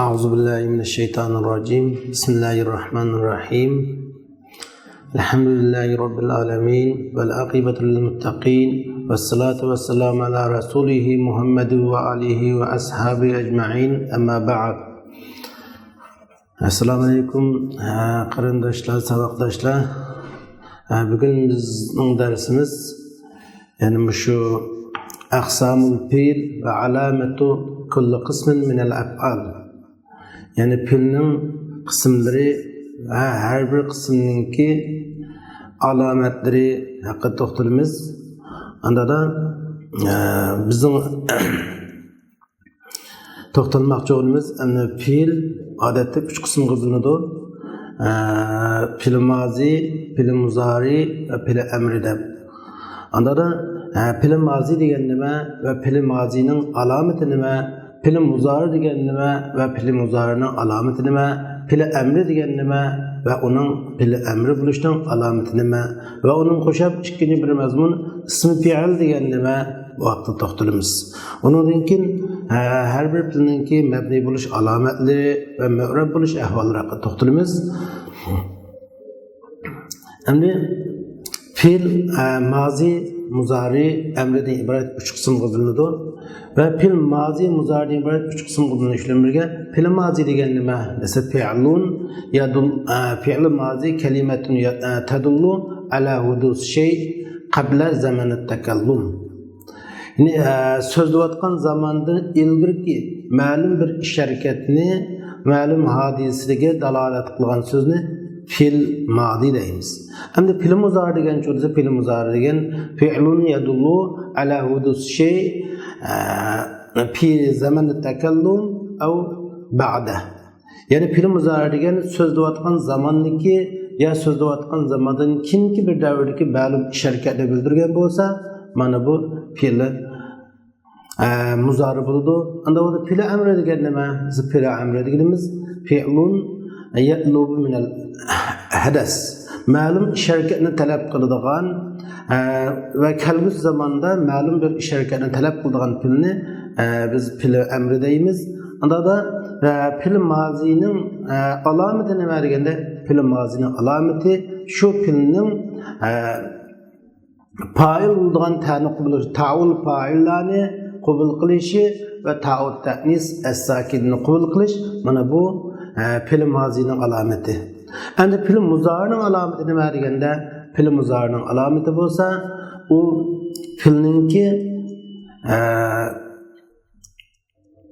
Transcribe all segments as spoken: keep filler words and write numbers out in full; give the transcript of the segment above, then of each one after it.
أعوذ بالله من الشيطان الرجيم. بسم الله الرحمن الرحيم. الحمد لله رب العالمين، والعاقبة للمتقين، والصلاة والسلام على رسوله محمد وآله وأصحابه أجمعين. أما بعد. ئەسسالامۇ ئەلەيكۇم، ھە، قېرىنداشلار، ساۋاقداشلار. ھە، بۈگۈن بىزنىڭ دەرسىمىز، يەنى مۇشۇ أقسام الفعل وعلامة كل قسم من الأفعال. يەنى پېئىلنىڭ قىسىملىرى ۋە ھەر بىر قىسىمنىڭكى ئالامەتلىرى ھەققىدە توختىلىمىز. ئاندا دا، ئە، بىزنىڭ توختالماقچى بولغىنىمىز، ئەمدى پېئىل ئادەتتە ئۈچ قىسىمغا بۆلۈنىدۇ. ئە، پېئىل مازى، پېئىل مۇزارى ۋە پېئىل ئەمرى دەپ. ئاندا دا، ئە، پېئىل مازى دېگەن نېمە ۋە پېئىل مازىنىڭ ئالامىتى نېمە؟ پېئىل مۇزارى دېگەن نېمە ۋە پېئىل مۇزارىنىڭ ئالامىتى نېمە؟ پېئىل ئەمرى دېگەن نېمە ۋە ئۇنىڭ پېئىل ئەمرى بولۇشنىڭ ئالامىتى نېمە؟ ۋە ئۇنىڭغا ئوخشاپ ئىككىنچى بىر مەزمۇن ئىسمى پېئىل دېگەن نېمە؟ بۇ ھەقتە توختىلىمىز. ئۇنىڭدىن كېيىن، ھە، ھەر بىر پېئىلنىڭكى مەبنىي بولۇش ئالامەتلىرى ۋە مۇئرەب بولۇش ئەھۋاللىرى ھەققىدە توختىلىمىز. ئەمدى پېئىل، ئە، مازى، مۇزارى، ئەمرىدىن ئىبارەت ئۈچ قىسىمغا بۆلۈنىدۇ. ۋە پېئىل مازى، مۇزارىدىن ئىبارەت ئۈچ قىسىمغا بۆلۈنۈش بىلەن بىرگە، پېئىل مازى دېگەن نېمە دېسە، فعل يدل، ئە، فعل مازى كلمة ي-، ئە، تدل على حدوث شيء قبل زمن التكلم. يەنى، ئە، سۆزلەۋاتقان زاماندىن ئىلگىرىكى مەلۇم بىر ئىش ھەرىكەتنى، مەلۇم ھادىسىگە دالالەت قىلغان سۆزنى پېئىل مازى دەيمىز. ئەمدى پېئىل مۇزارى دېگەن چۇ دېسە، پېئىل مۇزارى دېگەن فعل يدل على حدوث شيء، ئە، في زمن التكلم أو بعده. يەنى پېئىل مۇزارى دېگەن سۆزلەۋاتقان زاماندىكى يا سۆزلەۋاتقان زاماندىن كېيىنكى بىر دەۋردىكى مەلۇم ئىش ھەرىكەتنى بىلدۈرگەن بولسا، مانا بۇ پېئىل، ئە، مۇزارى بولىدۇ. ئاندا بولسا پېئىل ئەمرى دېگەن نېمە؟ بىز پېئىل ئەمرى دېگىنىمىز فعل يطلب من الحدث. مەلۇم ئىش ھەرىكەتنى تەلەپ قىلىدىغان، ئە، ۋە كەلگۈسى زاماندا مەلۇم بىر ئىش ھەرىكەتنى تەلەپ قىلىدىغان پېئىلنى، ئە، بىز پېئىل ئەمرى دەيمىز. ئاندا دا، ئە، پېئىل مازىنىڭ، ئە، ئالامىتى نېمە دېگەندە، پېئىل مازىنىڭ ئالامىتى شۇ پېئىلنىڭ، ئە، پائىل بولىدىغان تەنى قوبۇل قىلىش، تائۇل پائىللارنى قوبۇل قىلىشى ۋە تائۇت تەئنىس ئەسساكىننى قوبۇل قىلىش، مانا بۇ، ئە، پېئىل مازىنىڭ ئالامىتى. ئەمدى پېئىل مۇزارىنىڭ ئالامىتى نېمە دېگەندە، پېئىل مۇزارىنىڭ ئالامىتى بولسا، ئۇ پېئىلنىڭكى، ئە،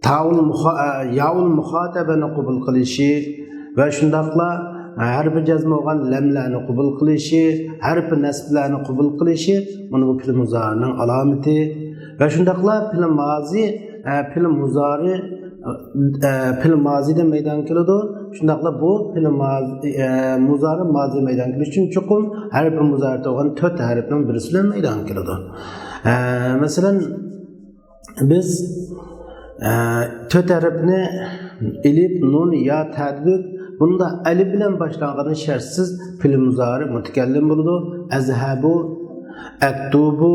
تاۋۇل مۇخا-، ئە، ياۋۇل مۇخاتەبەنى قوبۇل قىلىشى ۋە شۇنداقلا، ئە، ھەرپى جەزم بولغان لەملەرنى قوبۇل قىلىشى، ھەرپى نەسبلەرنى قوبۇل قىلىشى، مانا بۇ پېئىل مۇزارىنىڭ ئالامىتى. ۋە شۇنداقلا پېئىل مازى، ئە، پېئىل مۇزارى، ئە، پېئىل مازىدىن مەيدانغا كېلىدۇ. شۇنداقلا بۇ پېئىل مازى، ئە، مۇزارى مازى مەيدانغا كېلىش ئۈچۈن چوقۇم ھەرپى مۇزارىدە بولغان تۆت ھەرپنىڭ بىرسى بىلەن مەيدانغا كېلىدۇ. ئە، مەسىلەن، بىز، ئە، تۆت ھەرپنى ئېلىپ، نۇن يا تەدۈك، بۇندا ئەلىپ بىلەن باشلانغىنى شەرتسىز پېئىل مۇزارى مۇتەكەللىم بولىدۇ. ئەزھەبۇ، ئەكتۇبۇ،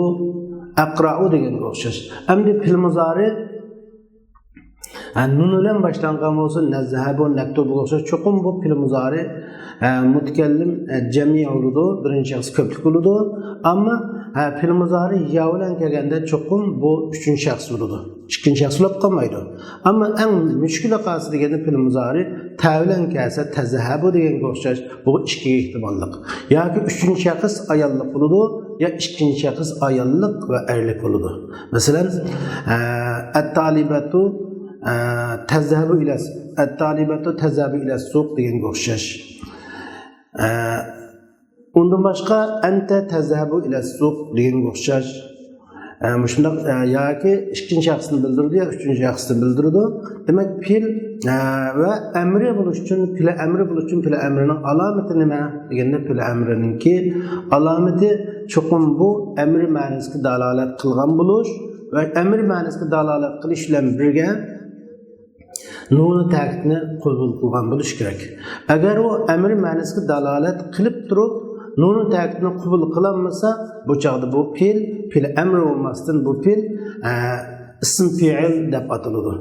ئەقرائۇ دېگەنگە ئوخشاش. ئەمدى پېئىل مۇزارى، ئە، نۇن بىلەن باشلانغان بولسا، نەزھەبۇ، نەكتۇبۇغا ئوخشاش، چوقۇم بۇ پېئىل مۇزارى، ئە، مۇتەكەللىم، ئە، جەمئىي بولىدۇ، بىرىنچى شەخس كۆپلۈك بولىدۇ. ئەمما، ئە، پېئىل مۇزارى يا بىلەن كەلگەندە چوقۇم بۇ ئۈچىنچى شەخس بولىدۇ. ئىككىنچى شەخس بولۇپ قالمايدۇ. ئەمما ئەڭ مۈشكۈل ۋەقەسى دېگەندە پېئىل مۇزارى تە بىلەن كەلسە تەزھەبۇ دېگەنگە ئوخشاش، بۇ ئىككى ئېھتىماللىق. ياكى ئۈچىنچى شەخس ئاياللىق بولىدۇ، يا ئىككىنچى شەخس ئاياللىق ۋە ئەرلىك بولىدۇ. مەسىلەن، ئە، ئەتتالىبەتۇ، ئە، تەزھەبۇ ئىلەس-، ئەتتالىبەتۇ تەزھەبۇ ئىلەسسۇق دېگەنگە ئوخشاش. ئە، ئۇندىن باشقا، ئەنتە تەزھەبۇ ئىلەسسۇق دېگەنگە ئوخشاش. ئە، مۇشۇنداق، ئە، ياكى ئىككىنچى شەخسنى بىلدۈرىدۇ يا ئۈچىنچى شەخسنى بىلدۈرىدۇ. دېمەك، پېئىل، ئە، ۋە ئەمرى بولۇش ئۈچۈن، پېئىل ئەمرى بولۇش ئۈچۈن پېئىل ئەمرىنىڭ ئالامىتى نېمە دېگەندە، پېئىل ئەمرىنىڭكى ئالامىتى چوقۇم بۇ ئەمرى مەنىسىگە دالالەت قىلغان بولۇش ۋە ئەمرى مەنىسىگە دالالەت قىلىش بىلەن بىرگە، نۇنى تەكىتنى قوبۇل قىلغان بولۇشى كېرەك. ئەگەر ئۇ ئەمرى مەنىسىگە دالالەت قىلىپ تۇرۇپ، نۇنى تەكىتنى قوبۇل قىلالمىسا، بۇ چاغدا بۇ پېئىل، پېئىل ئەمرى بولماستىن، بۇ پېئىل، ئە، ئىسىم پېئىل دەپ ئاتىلىدۇ.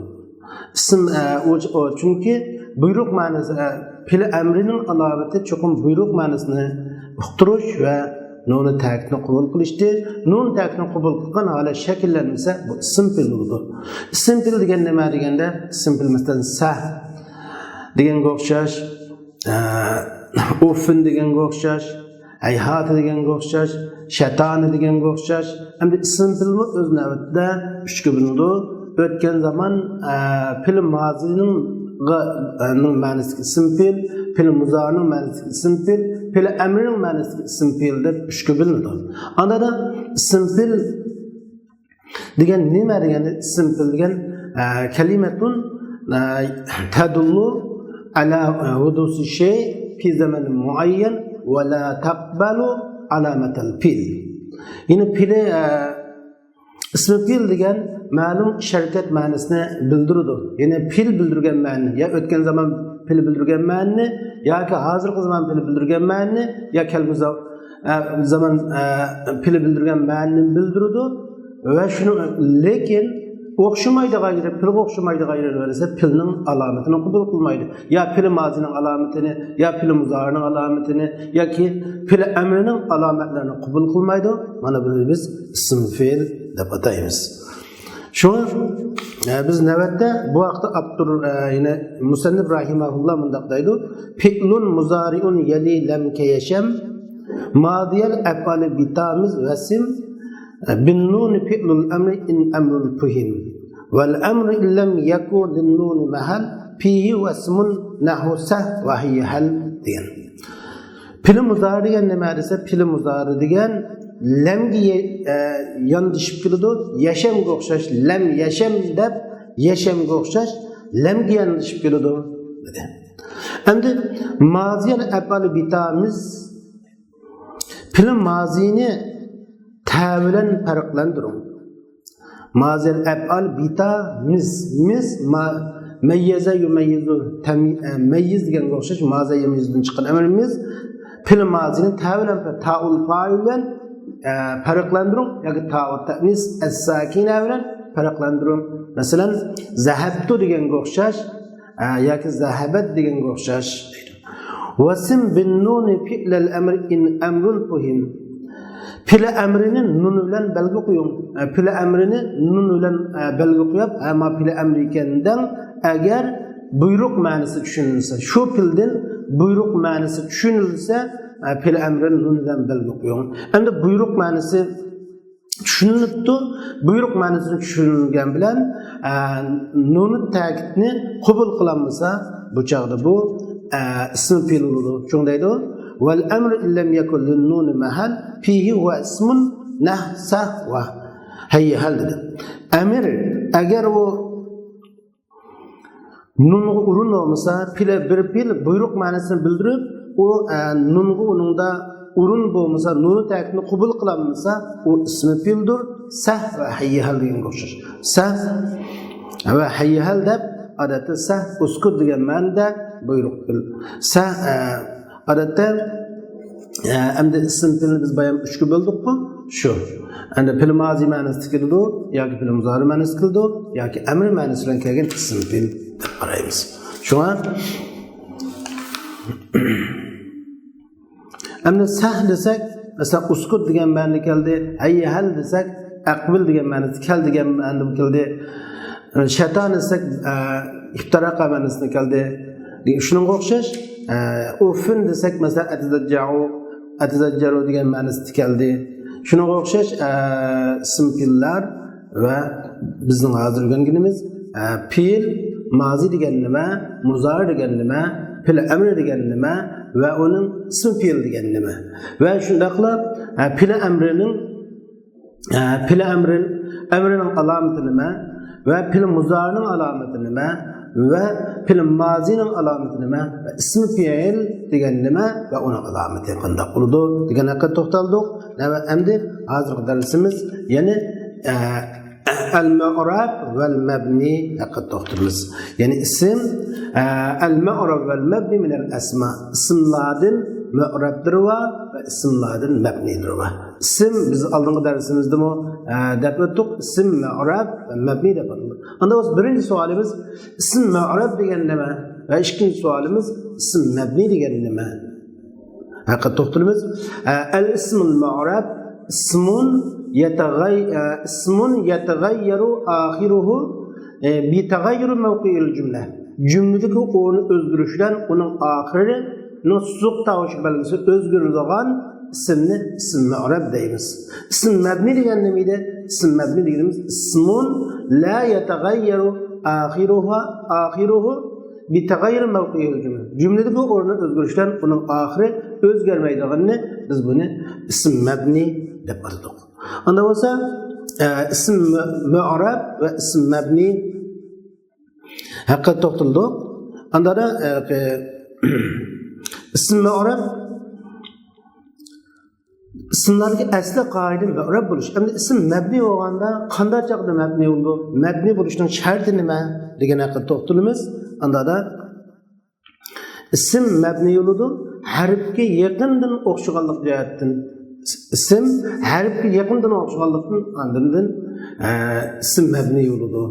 ئىسىم، ئە، ئۇ، ئۇ، چۈنكى بۇيرۇق مەنىسى، ئە، پېئىل ئەمرىنىڭ ئالامىتى چوقۇم بۇيرۇق مەنىسىنى ئۇقتۇرۇش ۋە نۇنى تەكىتنى قوبۇل قىلىشتىن. نۇنى تەكىتنى قوبۇل قىلغان ھالەت شەكىللەنمىسە، بۇ ئىسىم پېئىل بولىدۇ. ئىسىم پېئىل دېگەن نېمە دېگەندە، ئىسىم پېئىل، مەسىلەن، سەھ دېگەنگە ئوخشاش، ئە، ئۇففىن دېگەنگە ئوخشاش، ھەيھاتە دېگەنگە ئوخشاش، شەتانە دېگەنگە ئوخشاش. ئەمدى ئىسىم پېئىلمۇ ئۆز نۆۋىتىدە ئۈچكە بۆلۈنىدۇ. ئۆتكەن زامان، ئە، پېئىل مازىنىڭ، ئە، نىڭ مەنىسىدىكى ئىسىم پېئىل، پېئىل مۇزارىنىڭ مەنىسىدىكى ئىسىم پېئىل، پېئىل ئەمرىنىڭ مەنىسىدىكى ئىسىم پېئىل دەپ ئۈچكە بۆلۈنىدۇ. ئاندا ئىسىم پېئىل دېگەن نېمە دېگەندە، ئىسىم پېئىل دېگەن، ئە، كەلىمەتۇن، ئە، تەدۇللۇ ئەلا، ئە، ھۇدۇسى شەي پى زەمەن مۇئەييەن ۋە لا تەقبەلۇ ئالامەتەل پېئىل. يەنى پېئىل، ئە، ئىسمى پېئىل دېگەن مەلۇم ئىش ھەرىكەت مەنىسىنى بىلدۈرىدۇ. يەنى پېئىل بىلدۈرگەن مەنىنى، يا ئۆتكەن زامان پېئىل بىلدۈرگەن مەنىنى، ياكى ھازىرقى زامان پېئىل بىلدۈرگەن مەنىنى، يا كەلگۈسى زا-، ئە، زامان، ئە، پېئىل بىلدۈرگەن مەنىنى بىلدۈرىدۇ. ۋە شۇنىڭ، لېكىن ئوخشىمايدىغان يېرى، پېئىلغا ئوخشىمايدىغان يېرى بولسا، پېئىلنىڭ ئالامىتىنى قوبۇل قىلمايدۇ. يا پېئىل مازىنىڭ ئالامىتىنى، يا پېئىل مۇزارىنىڭ ئالامىتىنى، ياكى پېئىل ئەمرىنىڭ ئالامەتلىرىنى قوبۇل قىلمايدۇ. مانا بۇنى بىز ئىسىم پېئىل دەپ ئاتايمىز. شۇڭا، ئە، بىز نۆۋەتتە بۇ ھەقتە ئاپتور، ئە، يەنى مۇسەننىپ راھىمەھۇللا مۇنداق دەيدۇ: پېئىلۇن مۇزارىئۇن يەلى لەم كەيەشەم، مازىيەل ئەپئالى بىتامىز ۋەسىم، بىننۇنى پېئىلۇل ئەمرى ئىن ئەمرۇن پۇھىم. ۋەل ئەمرۇ ئىن لەم يەكۇ لىننۇنى مەھەل، پىھى ۋەسمۇن نەھۋۇ سەھ ۋە ھەييە ھەل دېگەن. پېئىل مۇزارى دېگەن نېمە دېسە، پېئىل مۇزارى دېگەن لەمگە يە-، ئە، ياندىشىپ كېلىدۇ. يەشەمگە ئوخشاش، لەم يەشەم دەپ، يەشەمگە ئوخشاش لەمگە ياندىشىپ كېلىدۇ، دېدى. ئەمدى مازىيەل ئەپئالى بىتامىز، پېئىل مازىنى تە بىلەن پەرقلەندۈرۈڭ. مازىيەل ئەپئال بىتا مىز. مىز ما-، مەييەزە يۇمەييىزۇ تەمي-، ئە، مەييىز دېگەنگە ئوخشاش، مازە يەميىزدىن چىققان ئەمەل مىز. پېئىل مازىنى تە بىلەن، تائۇل پائىل بىلەن، ئە، پەرقلەندۈرۈڭ ياكى تائۇت تەئنىس ئەسساكىنە بىلەن پەرقلەندۈرۈڭ. مەسىلەن، زەھەبتۇ دېگەنگە ئوخشاش، ئە، ياكى زەھەبەت دېگەنگە ئوخشاش. ۋەسىم بىن نۇنى پىئلەل ئەمر ئىن ئەمرۇن پۇھىم. پېئىل ئەمرىنى نۇن بىلەن بەلگە قويۇڭ. ئە، پېئىل ئەمرىنى نۇن بىلەن، ئە، بەلگە قويۇپ، ئە، ما پېئىل ئەمرى ئىكەن دەڭ. ئەگەر بۇيرۇق مەنىسى چۈشىنىلسە، شۇ پېئىلدىن بۇيرۇق مەنىسى چۈشىنىلسە، ئە، پېئىل ئەمرىنى نۇن بىلەن بەلگە قويۇڭ. ئەمدى بۇيرۇق مەنىسى چۈشىنىلىپتۇ. بۇيرۇق مەنىسى چۈشىنىلگەن بىلەن، ئە، نۇنۇ تەكىدنى قوبۇل قىلالمىسا، بۇ چاغدا بۇ، ئە، ئىسمى پېئىل بولىدۇ. شۇڭا دەيدۇ، ۋەل ئەمرۇ ئىللەم يەكۇن لىننۇنى مەھەل، پىھى ھۇۋە ئىسمۇن نەھ سەھ ۋە ھەييە ھەل دېدى. ئەمىر، ئەگەر ئۇ نۇنغا ئورۇن بولمىسا، پېئىل، بىر پېئىل بۇيرۇق مەنىسىنى بىلدۈرۈپ، ئۇ، ئە، نۇنغا ئۇنىڭدا ئورۇن بولمىسا، نۇنۇ تەكىدنى قوبۇل قىلالمىسا، ئۇ ئىسمى پېئىلدۇر. سەھ ۋە ھەييە ھەل دېگەنگە ئوخشاش. سەھ ۋە ھەييە ھەل دەپ، ئادەتتە سەھ ئۇسكۇت دېگەن مەنىدە بۇيرۇق پېئىل. سەھ، ئە، ئادەتتە، ئە، ئەمدى ئىسىم پېئىلنى بىز بايام ئۈچكە بۆلدۇققۇ؟ شۇ. ئەمدى پېئىل مازى مەنىسىدە كېلىدۇ، ياكى پېئىل مۇزارى مەنىسىدە كېلىدۇ، ياكى ئەمر مەنىسى بىلەن كەلگەن ئىسىم پېئىل دەپ قارايمىز. شۇڭا ئەمدى سەھ دېسەك، مەسىلەن، ئۇسكۇت دېگەن مەنىدە كەلدى، ھەييە ھەل دېسەك، ئەقبىل دېگەن مەنىدە، كەل دېگەن مەنىدە كەلدى. شەتان دېسەك، ئە، ئىپتاراقا مەنىسىدە كەلدى. شۇنىڭغا ئوخشاش، ئە، ئۇففىن دېسەك، مەسىلەن، ئەتىزەججەئۇ، ئەتىزەججەرۇ دېگەن مەنىسىدە كەلدى. شۇنىڭغا ئوخشاش، ئە، ئىسىم پېئىللار ۋە بىزنىڭ ھازىر ئۆگەنگىنىمىز، ئە، پېئىل مازى دېگەن نېمە، مۇزارى دېگەن نېمە، پېئىل ئەمرى دېگەن نېمە ۋە ئۇنىڭ ئىسمى پېئىل دېگەن نېمە. ۋە شۇنداقلا، ئە، پېئىل ئەمرىنىڭ، ئە، پېئىل ئەمرى، ئەمرىنىڭ ئالامىتى نېمە ۋە پېئىل مۇزارىنىڭ ئالامىتى نېمە ۋە پېئىل مازىنىڭ ئالامىتى نېمە ۋە ئىسمى پېئىل دېگەن نېمە ۋە ئۇنىڭ ئالامىتى قانداق بولىدۇ دېگەن ھەققىدە توختالدۇق. ۋە ئەمدى ھازىرقى دەرسىمىز، يەنى، ئە، ئەل مۇئراب ۋەل مەبنى ھەققىدە توختىلىمىز. يەنى ئىسىم، ئە، ئەل مۇئراب ۋەل مەبنى مىنەل ئەسما. ئىسىملاردىن مۇئرەبلىرى بار ۋە ئىسىملاردىن مەبنىيلىرى بار. ئىسىم، بىز ئالدىنقى دەرسىمىزدىمۇ، ئە، دەپ ئۆتتۇق، ئىسىم مۇئرەب ۋە مەبنىي دەپ ئاتىلىدۇ. ئاندا بولسا بىرىنچى سوئالىمىز، ئىسىم مۇئرەب دېگەن نېمە؟ ۋە ئىككىنچى سوئالىمىز، ئىسىم مەبنىي دېگەن نېمە؟ ھەققىدە توختىلىمىز. ئە، ئەل ئىسمۇل مۇئرەب ئىسمۇن يەتەغەي-، ئە، ئىسمۇن يەتەغەييەرۇ ئاخىرۇھۇ، ئە، بىتەغەييۇرى مەۋقىئىل جۈملە. جۈملىدىكى ئورنى ئۆزگىرىش بىلەن ئۇنىڭ ئاخىرىنىڭ سوزۇق تاۋۇشى بەلگىسى ئۆزگىرىدىغان ئىسىمنى ئىسىم مۇئرەب دەيمىز. ئىسىم مەبنىي دېگەن نېمە ئىدى؟ ئىسىم مەبنىي دېگىنىمىز ئىسمۇن لا يەتەغەييەرۇ ئاخىرۇھا، ئاخىرۇھۇ بىتەغەييۇرى مەۋقىئىل جۈملە. جۈملىدىكى ئورنى ئۆزگىرىش بىلەن ئۇنىڭ ئاخىرى ئۆزگەرمەيدىغىنىنى بىز بۇنى ئىسىم مەبنىي دەپ ئاتىدۇق. ئاندا بولسا، ئە، ئىسىم مۇ-، مۇئرەب ۋە ئىسىم مەبنىي ھەققىدە توختىلىدۇق. ئاندا دا، ئە، ئىسىم مۇئرەب ئىسىملاردىكى ئەسلى قائىدە مۇئرەب بولۇش. ئەمدى ئىسىم مەبنىي بولغاندا قانداق چاغدا مەبنىي بولىدۇ؟ مەبنىي بولۇشنىڭ شەرتى نېمە؟ دېگەن ھەققىدە توختىلىمىز. ئاندا دا ئىسىم مەبنىي بولىدۇ ھەرپكە يېقىندىن ئوخشىغانلىق جەھەتتىن. ئىسىم ھەرپكە يېقىندىن ئوخشىغانلىقتىن ئاندىن، ئە، ئىسىم مەبنىي بولىدۇ.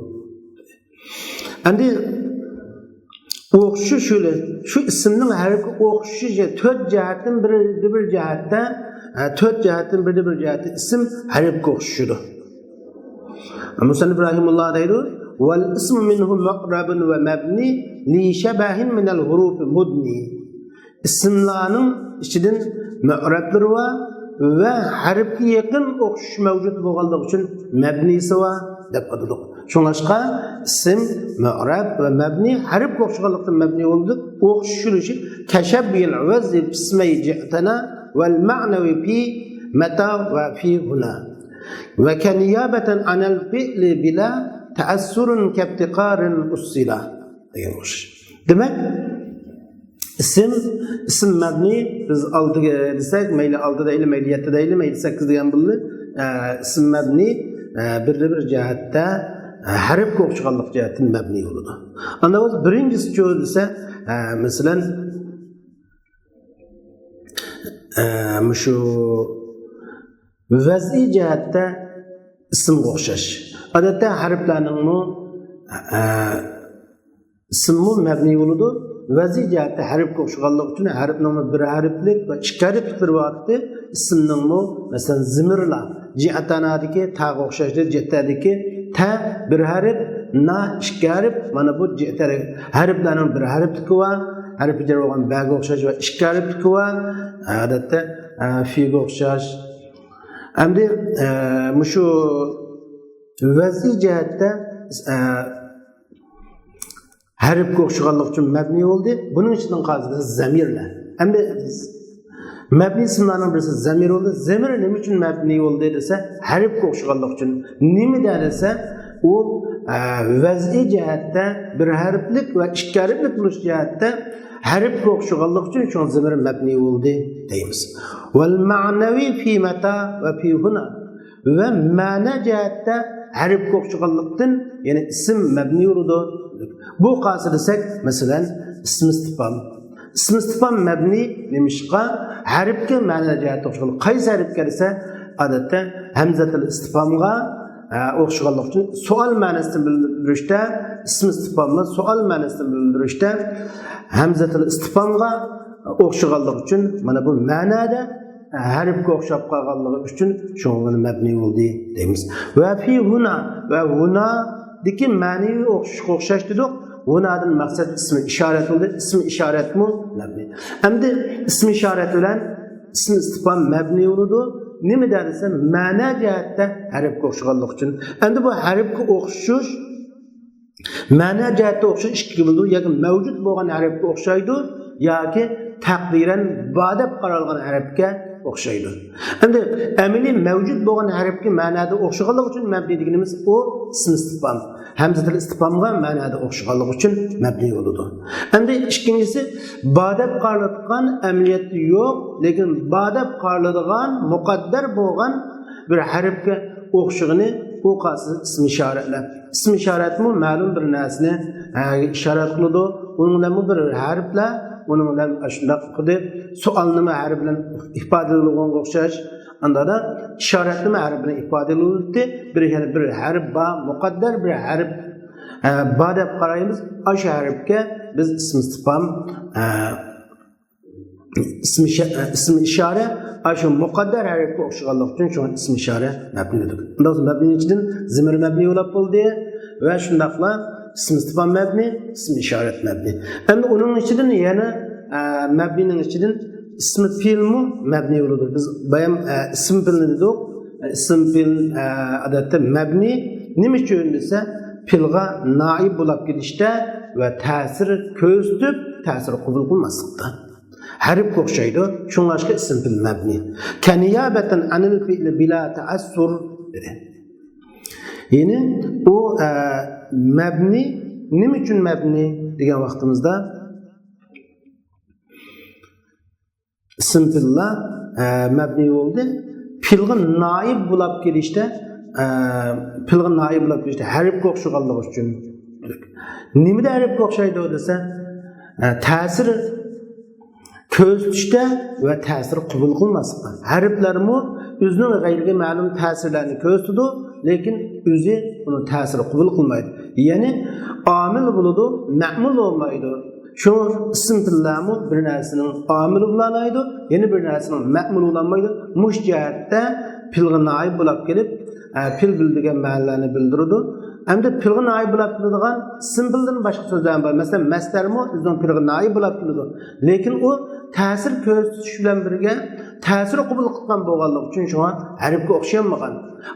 ئەمدى ئوخشىشى، شۇ ئىسىمنىڭ ھەرپكە ئوخشىشى تۆت جەھەتتىن بىر، بىر جەھەتتە، ئە، تۆت جەھەتتىن بىردە بىر جەھەتتە ئىسىم ھەرپكە ئوخشىشىدۇ. مۇسەننىپ رەھىمۇللا دەيدۇ، ۋەل ئىسمۇ مىنھۇ مۇئرەبۇن ۋە مەبنى لىشەبەھىن مىنەل ھۇرۇفى مۇدنى. ئىسىملارنىڭ ئىچىدىن مۇئرەبلىرى بار ۋە ھەرپكە يېقىن ئوخشىشى مەۋجۇت بولغانلىقى ئۈچۈن مەبنىسى بار دەپ ئاتىدۇق. شۇڭلاشقا ئىسىم مۇئرەب ۋە مەبنى ھەرپكە ئوخشىغانلىقتىن مەبنى بولدى. ئوخشىشىشى كەشەببىل ئىۋەزى فىسمەي جىئتەنا ۋەل مەنەۋى فى مەتا ۋە فى ھۇنا. ۋە كەنىيابەتەن ئەنەل فىئلى بىلا تەئەسسۇرۇن كەپتىقارىن ئۇسسىلا. دېگەن ئوخشاش. دېمەك، ئىسىم، ئىسىم مەبنى بىز ئالتە دېسەك، مەيلى ئالتە دەيلى، مەيلى يەتتە دەيلى، مەيلى سەككىز دېگەن بولدى. ئە، ئىسىم مەبنى، ئە، بىردە بىر جەھەتتە، ئە، ھەرپكە ئوخشىغانلىق جەھەتتىن مەبنى بولىدۇ. ئاندا بولسا بىرىنچىسى چۇ دېسە، ئە، مەسىلەن، ئە، مۇشۇ ۋەزئىي جەھەتتە ئىسىمغا ئوخشاش. ئادەتتە ھەرپلەرنىڭمۇ، ئە، ئىسىممۇ مەبنىي بولىدۇ. ۋەزئىي جەھەتتە ھەرپكە ئوخشىغانلىقى ئۈچۈن ھەرپنىڭمۇ بىر ھەرپلىك ۋە ئىككى ھەرپلىكلىرى بار ئىدى. ئىسىمنىڭمۇ، مەسىلەن، زىمىرلار، جىئتانادىكى تاغا ئوخشاش، جىئتەدىكى تە بىر ھەرپ، نا ئىككى ھەرپ، مانا بۇ جىئتە ھەرپلەرنىڭ بىر ھەرپلىكى بار، ھەرپى جەر بولغان بەگە ئوخشاش ۋە ئىككى ھەرپلىكى بار، ئادەتتە، ئە، فىگە ئوخشاش. ئەمدى، ئە، مۇشۇ ۋەزئىي جەھەتتە، ئە، ھەرپكە ئوخشىغانلىقى ئۈچۈن مەبنىي بولدى. بۇنىڭ ئىچىدىن قالسا زەمىرلەر. ئەمدى مەبنىي ئىسىملارنىڭ بىرسى زەمىر بولدى. زەمىر نېمە ئۈچۈن مەبنىي بولدى دېسە، ھەرپكە ئوخشىغانلىقى ئۈچۈن. نېمىدە دېسە، ئۇ، ئە، ۋەزئىي جەھەتتە بىر ھەرپلىك ۋە ئىككى ھەرپلىك بولۇش جەھەتتە ھەرپكە ئوخشىغانلىقى ئۈچۈن شۇڭا زەمىر مەبنىي بولدى دەيمىز. ۋەل مەنەۋى فى مەتا ۋە فى ھۇنا. ۋە مەنە جەھەتتە ھەرپكە ئوخشىغانلىقتىن، يەنى ئىسىم مەبنىي بولىدۇ. بۇ قايسى دېسەك، مەسىلەن، ئىسمى ئىستىفھام. ئىسمى ئىستىفھام مەبنىي نېمىشقا؟ ھەرپكە مەنە جەھەتتە ئوخشىغانلىق. قايسى ھەرپكە دېسە، ئادەتتە ھەمزەتۇل ئىستىفھامغا، ئە، ئوخشىغانلىقى ئۈچۈن سوئال مەنىسىنى بىلدۈرۈشتە، ئىسمى ئىستىفھامنى سوئال مەنىسىنى بىلدۈرۈشتە ھەمزەتۇل ئىستىفھامغا ئوخشىغانلىقى ئۈچۈن، مانا بۇ مەنەدە ھەرپكە ئوخشاپ قالغانلىقى ئۈچۈن شۇڭا مەبنىي بولدى دەيمىز. ۋە فى ھۇنا، ۋە ھۇنادىكى مەنىۋى ئوخشىشقا ئوخشاش دېدۇق. ھۇنادىن مەقسەت ئىسمى ئىشارەت بولدى. ئىسمى ئىشارەتمۇ مەبنىي. ئەمدى ئىسمى ئىشارەت بىلەن ئىسمى ئىستىفھام مەبنىي بولىدۇ. نېمە دېسە، مەنە جەھەتتە ھەرپكە ئوخشىغانلىقى ئۈچۈن. ئەمدى بۇ ھەرپكە ئوخشىشىش مەنە جەھەتتە ئوخشاش ئىككىگە بۆلىدۇ. ياكى مەۋجۇت بولغان ھەرپكە ئوخشايدۇ، ياكى تەقدىرەن بار دەپ قارالغان ھەرپكە ئوخشايدۇ. ئەمدى ئەمەلىي مەۋجۇت بولغان ھەرپكە مەنەدە ئوخشىغانلىقى ئۈچۈن مەبنىي دېگىنىمىز ئۇ ئىسمى ئىستىفھام. ھەمزەتۇل ئىستىفھامغا مەنەدە ئوخشىغانلىقى ئۈچۈن مەبنىي بولىدۇ. ئەمدى ئىككىنچىسى، بار دەپ قارىلىدىغان، ئەمەلىيەتتە يوق، لېكىن بار دەپ قارىلىدىغان، مۇقەددەر بولغان بىر ھەرپكە ئوخشىغىنى، ئۇ قايسى؟ ئىسمى ئىشارەتلەر. ئىسمى ئىشارەتمۇ مەلۇم بىر نەرسىنى، ھە، ئىشارەت قىلىدۇ. ئۇنىڭ بىلەنمۇ بىر ھەرپلەر ئۇنىڭ بىلەن ئاشۇنداق خۇددى سوئالنىمۇ ھەرپ بىلەن ئىپادىلىگەنگە ئوخشاش، ئاندادا ئىشارەتنىمۇ ھەرپ بىلەن ئىپادىلىدى. بىر، يەنە بىر ھەرپ بار، مۇقەددەر بىر ھەرپ، ئە، بار دەپ قارايمىز. ئاشۇ ھەرپكە بىز ئىسمى ئىستىپھام، ئە، ئىسمى ئىشا-، ئىسمى ئىشارە، ئاشۇ مۇقەددەر ھەرپكە ئوخشىغانلىقى ئۈچۈن شۇڭا ئىسمى ئىشارە مەبنى دېدۇق. ئۇنداق بولسا مەبنىنىڭ ئىچىدىن زىمىر مەبنى بولۇپ بولدى ۋە شۇنداقلا ئىسمى ئىستىپھام مەبنى، ئىسمى ئىشارەت مەبنى. ئەمدى ئۇنىڭ ئىچىدىن يەنە، ئە، مەبنىنىڭ ئىچىدىن ئىسمى پېئىلمۇ مەبنى بولىدۇ. بىز بايام، ئە، ئىسمى پېئىلنى دېدۇق. ئىسمى پېئىل، ئە، ئادەتتە مەبنى نېمە ئۈچۈن دېسە، پېئىلغا نائىب بولاپ كېلىشتە ۋە تەسىر كۆرسىتىپ، تەسىر قوبۇل قىلماسلىقتا. ھەرپكە ئوخشايدۇ، شۇڭلاشقا ئىسم پېئىل مەبنى. كەنىيابەتەن ئەنىل پېئىلى بىلا تەئەسسۇر دېدى. يەنى ئۇ، ئە، مەبنى، نېمە ئۈچۈن مەبنى دېگەن ۋاقتىمىزدا، ئىسم پېئىللار، ئە، مەبنى بولدى. پېئىلغا نائىب بولاپ كېلىشتە، ئە، پېئىلغا نائىب بولاپ كېلىشتە ھەرپكە ئوخشىغانلىقى ئۈچۈن. نېمىدە ھەرپكە ئوخشايدۇ دېسە، ئە، تەسىر كۆرسىتىشتە ۋە تەسىر قوبۇل قىلماسلىقتا. ھەرپلەرمۇ ئۆزىنىڭ غەيرىگە مەلۇم تەسىرلەرنى كۆرسىتىدۇ، لېكىن ئۆزى ئۇنىڭ تەسىرى قوبۇل قىلمايدۇ. يەنى ئامىل بولىدۇ، مەمۇل بولمايدۇ. شۇ ئىسىم پېئىللارمۇ بىر نەرسىنىڭ ئامىلى بولالايدۇ، يەنە بىر نەرسىنىڭ مەمۇلى بولالمايدۇ. مۇشۇ جەھەتتە پېئىلغا نائىب بولاپ كېلىپ، ئە، پېئىل بىلدۈرگەن مەنىلەرنى بىلدۈرىدۇ. ئەمدى پېئىلغا نائىب بولاپ كېلىدىغان ئىسىم پېئىلدىن باشقا سۆزلەر بار. مەسىلەن، مەسدەرمۇ ئۆزىنىڭ پېئىلغا نائىب بولاپ كېلىدۇ. لېكىن ئۇ تەسىر كۆرسىتىش بىلەن بىرگە تەسىر قوبۇل قىلغان بولغانلىقى ئۈچۈن شۇڭا ھەرپكە ئوخشىيالمىغان.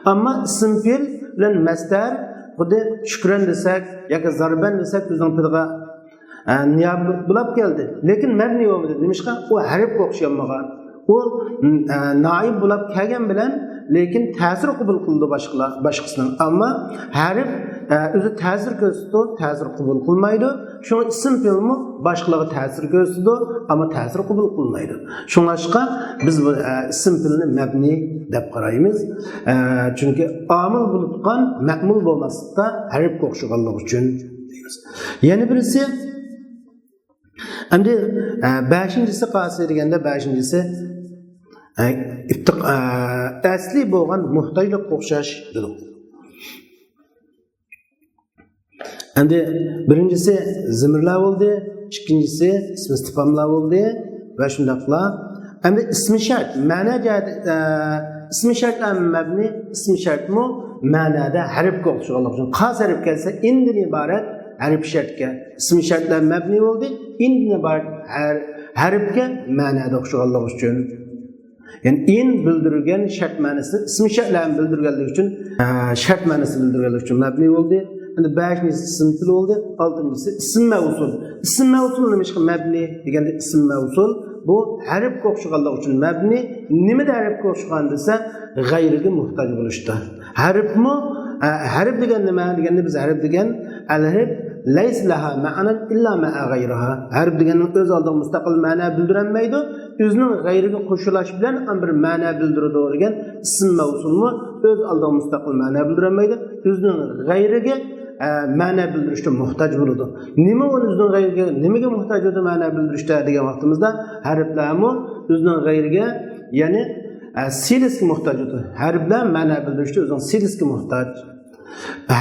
ئەمما ئىسىم پېئىل بىلەن مەسدەر خۇددى شۈكرەن دېسەك ياكى زاربەن دېسەك ئۆزىنىڭ پېئىلىغا ئە، نىيابەت بولاپ كەلدى. لېكىن مەبنى بولمىدى. نېمىشقا؟ ئۇ ھەرپكە ئوخشىيالمىغان. ئۇ، ئە، نائىب بولاپ كەلگەن بىلەن، لېكىن تەسىر قوبۇل قىلىدۇ باشقىلار، باشقىسىنىڭ. ئەمما ھەرپ، ئە، ئۆزى تەسىر كۆرسىتىدۇ، تەسىر قوبۇل قىلمايدۇ. شۇڭا ئىسىم پېئىلمۇ باشقىلارغا تەسىر كۆرسىتىدۇ، ئەمما تەسىر قوبۇل قىلمايدۇ. شۇڭلاشقا بىز بۇ، ئە، ئىسىم پېئىلنى مەبنى دەپ قارايمىز. ئە، چۈنكى ئامىل بولۇپ تۇرغان مەمۇل بولماسلىقتا ھەرپكە ئوخشىغانلىقى ئۈچۈن دەيمىز. يەنە بىرسى، ئەمدى، ئە، بەشىنچىسى قالسا دېگەندە، بەشىنچىسى، ئە، ئىپتىق-، ئە، ئەسلى بولغان موھتاجلىققا ئوخشاش دېدۇق. ئەمدى بىرىنچىسى زىمىرلار بولدى، ئىككىنچىسى ئىسمى ئىستىپھاملار بولدى ۋە شۇنداقلا. ئەمدى ئىسمى شەرت، مەنە جەھەت، ئە، ئىسمى شەرتلەر مەبنى، ئىسمى شەرتمۇ مەنەدە ھەرپكە ئوخشىغانلىقى ئۈچۈن. قايسى ھەرپكە دېسە، ئىندىن ئىبارەت ھەرپ شەرتكە. ئىسمى شەرتلەر مەبنى بولدى، ئىندىن ئىبارەت ھەر-، ھەرپكە مەنەدە ئوخشىغانلىقى ئۈچۈن. يەنى ئىن بىلدۈرگەن شەرت مەنىسى، ئىسمى شەرتلەرنى بىلدۈرگەنلىكى ئۈچۈن، ئە، شەرت مەنىسى بىلدۈرگەنلىكى ئۈچۈن مەبنى بولدى. ئەمدى بەشىنچىسى ئىسىم پېئىل بولدى، ئالتىنچىسى ئىسىم مەۋسۇل. ئىسىم مەۋسۇل نېمىشقا مەبنى دېگەندە، ئىسىم مەۋسۇل بۇ ھەرپكە ئوخشىغانلىقى ئۈچۈن مەبنى. نېمىدە ھەرپكە ئوخشىغان دېسە، غەيرىگە موھتاج بولۇشتا. ھەرپمۇ، ئە، ھەرپ دېگەن نېمە دېگەندە، بىز ھەرپ دېگەن، ئەل ھەرپ لەيسە لەھا مەئنەن ئىللا مەئا غەيرىھا. ھەرپ دېگەننىڭ ئۆز ئالدىغا مۇستەقىل مەنە بىلدۈرەلمەيدۇ. ئۆزىنىڭ غەيرىگە قوشۇلۇش بىلەن ئاندىن بىر مەنە بىلدۈرىدۇ دېگەن ئىسىم مەۋسۇلمۇ ئۆز ئالدىغا مۇستەقىل مەنە بىلدۈرەلمەيدۇ. ئۆزىنىڭ غەيرىگە، ئە، مەنە بىلدۈرۈشتە موھتاج بولىدۇ. نېمە ئۇ ئۆزىنىڭ غەيرىگە، نېمىگە موھتاج بولىدۇ مەنە بىلدۈرۈشتە دېگەن ۋاقتىمىزدا، ھەرپلەرمۇ ئۆزىنىڭ غەيرىگە، يەنى، ئە، سىلىسكە موھتاج بولىدۇ. ھەرپلەر مەنە بىلدۈرۈشتە ئۆزىنىڭ سىلىسكە موھتاج.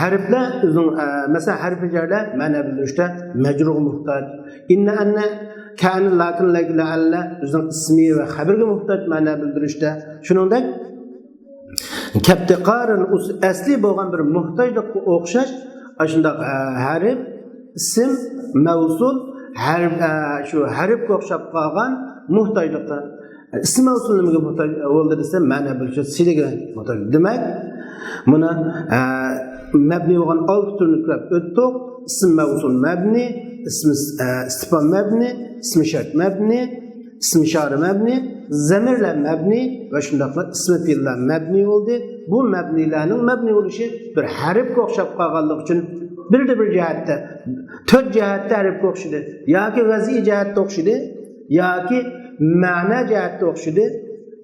ھەرپلەر ئۆزىنىڭ، ئە، مەسىلەن، ھەرپى جەرلەر مەنە بىلدۈرۈشتە مەجرۇرغا موھتاج. ئىننە، ئەننە، كەنە، لەكىن، لەكىن، لەئەللە ئۆزىنىڭ ئىسمى ۋە خەبىرىگە موھتاج مەنە بىلدۈرۈشتە. شۇنىڭدەك، كەپتىقارىن ئۇس-، ئەسلى بولغان بىر موھتاجلىققا ئوخشاش، ئاشۇنداق، ئە، ھەرپ، ئىسىم، مەۋسۇل، ھەرپ، ئە، شۇ ھەرپكە ئوخشاپ قالغان موھتاجلىققا. ئىسىم مەۋسۇل نېمىگە موھتاج بولدى دېسە، مەنە بىلدۈرۈش سىلىگە موھتاج. دېمەك، مانا، ئە، مەبنى بولغان ئالتە تۈرنى كۆرۈپ ئۆتتۇق. ئىسىم مەۋسۇل مەبنى، ئىسمى، ئە، ئىستىپھام مەبنى، ئىسمى شەرت مەبنى، ئىسمى ئىشارە مەبنى، زەمىرلەر مەبنى ۋە شۇنداقلا ئىسمى پېئىللار مەبنى بولدى. بۇ مەبنىلەرنىڭ مەبنى بولۇشى بىر ھەرپكە ئوخشاپ قالغانلىقى ئۈچۈن بىردە بىر جەھەتتە، تۆت جەھەتتە ھەرپكە ئوخشىدى. ياكى ۋەزئىي جەھەتتە ئوخشىدى، ياكى مەنە جەھەتتە ئوخشىدى.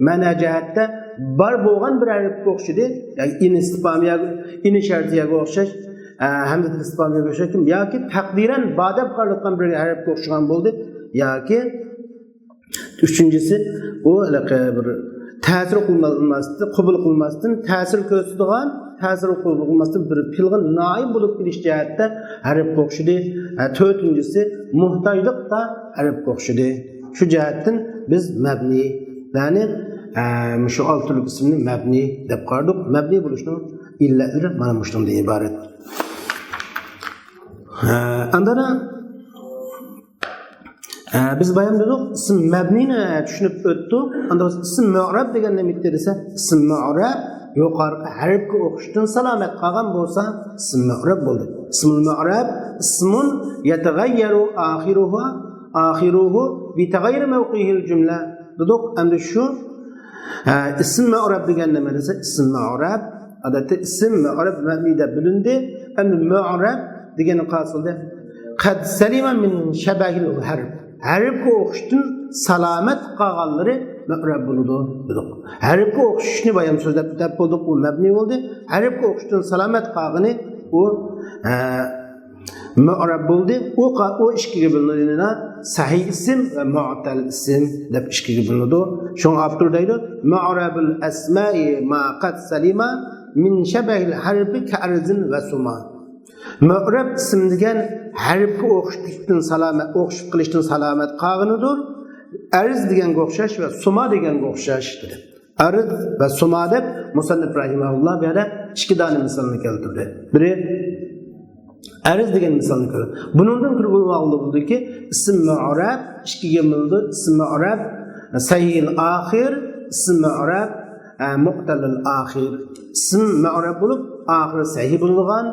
مەنە جەھەتتە بار بولغان بىر ھەرپكە ئوخشىدى. ياكى ئىن ئىستىپھامىيە، ئىن شەرتىيەگە ئوخشاش، ئە، ھەمزە ئىستىپھامىيەگە ئوخشاش، ياكى تەقدىرەن بار دەپ قارىلىدىغان بىر ھەرپكە ئوخشىغان بولدى. ياكى ئۈچىنچىسى، ئۇ ھېلىقى بىر تەسىر قىلماستىن، قوبۇل قىلماستىن، تەسىر كۆرسىتىدىغان، تەسىر قوبۇل قىلماستىن بىر پېئىلغا نائىب بولۇپ كېلىش جەھەتتە ھەرپكە ئوخشىدى. ھە، تۆتىنچىسى، موھتاجلىقتا ھەرپكە ئوخشىدى. شۇ جەھەتتىن بىز مەبنىيلەرنى، ھە، مۇشۇ ئالتە تۈرلۈك ئىسىمنى مەبنىي دەپ قارىدۇق. مەبنىي بولۇشنىڭ ئىللەتلىرى مانا مۇشۇنىڭدىن ئىبارەت. ھە، ئاندىن ئە، بىز بايام دېدۇق، ئىسىم مەبنىنى چۈشىنىپ ئۆتتۇق. ئاندىن ئىسىم مۇئرەب دېگەن نېمە دېسە، ئىسىم مۇئرەب يۇقىرىقى ھەرپكە ئوخشىشتىن سالامەت قالغان بولسا، ئىسىم مۇئرەب بولدى. ئىسمۇل مۇئرەب، ئىسمۇن يەتەغەييەرۇ ئاخىرۇھۇ، ئاخىرۇھۇ بىتەغەييۇرى مەۋقىئىھىل جۈملە دېدۇق. ئەمدى شۇ، ئە، ئىسىم مۇئرەب دېگەن نېمە دېسە، ئىسىم مۇئرەب ئادەتتە ئىسىم مۇئرەب مەبنىي دەپ بىلىندى. ئەمدى مۇئرەب دېگەننى قارىسىلدى. قەد سەلىمە مىن شەبەھىل ھەرپ. ھەرپكە ئوخشىشتىن سالامەت قالغانلىرى مۇئرەب بولىدۇ دېدۇق. ھەرپكە ئوخشىشىشنى بايام سۆزلەپ ئۆتۈپ بولدۇق، ئۇ مەبنىي بولدى. ھەرپكە ئوخشىشىشتىن سالامەت قالغىنى ئۇ، ئە، مۇئرەب بولدى. ئۇ قا-، ئۇ ئىككىگە بۆلۈنىدۇ. سەھىھ ئىسىم ۋە مۇئتەل ئىسىم دەپ ئىككىگە بۆلۈنىدۇ. شۇڭا ئاپتور دەيدۇ، مۇئرەبۇل ئەسمائى ما قەد سەلىمە مىن شەبەھىل ھەرپى كەئەرزىن ۋە سۇما. مۇئرەب ئىسىم دېگەن ھەرپكە ئوخشىتىشتىن سالامەت، ئوخشىتىپ قېلىشتىن سالامەت قالغىنىدۇر. ئەرز دېگەنگە ئوخشاش ۋە سۇما دېگەنگە ئوخشاش دېدى. ئەرز ۋە سۇما دەپ مۇسەننىپ رەھىمەھۇللا بۇ يەردە ئىككى دانە مىسالنى كەلتۈردى. بىرى ئەرز دېگەن مىسالنى كۆرۈڭ. بۇنىڭدىن كۆرۈپ بولغىلى بولىدۇكى، ئىسىم مۇئرەب ئىككىگە بۆلۈنىدۇ. ئىسىم مۇئرەب سەھىھىل ئاخىر، ئىسىم مۇئرەب، ئە، مۇئتەلىل ئاخىر. ئىسىم مۇئرەب بولۇپ، ئاخىرى سەھىھ بولىدىغان،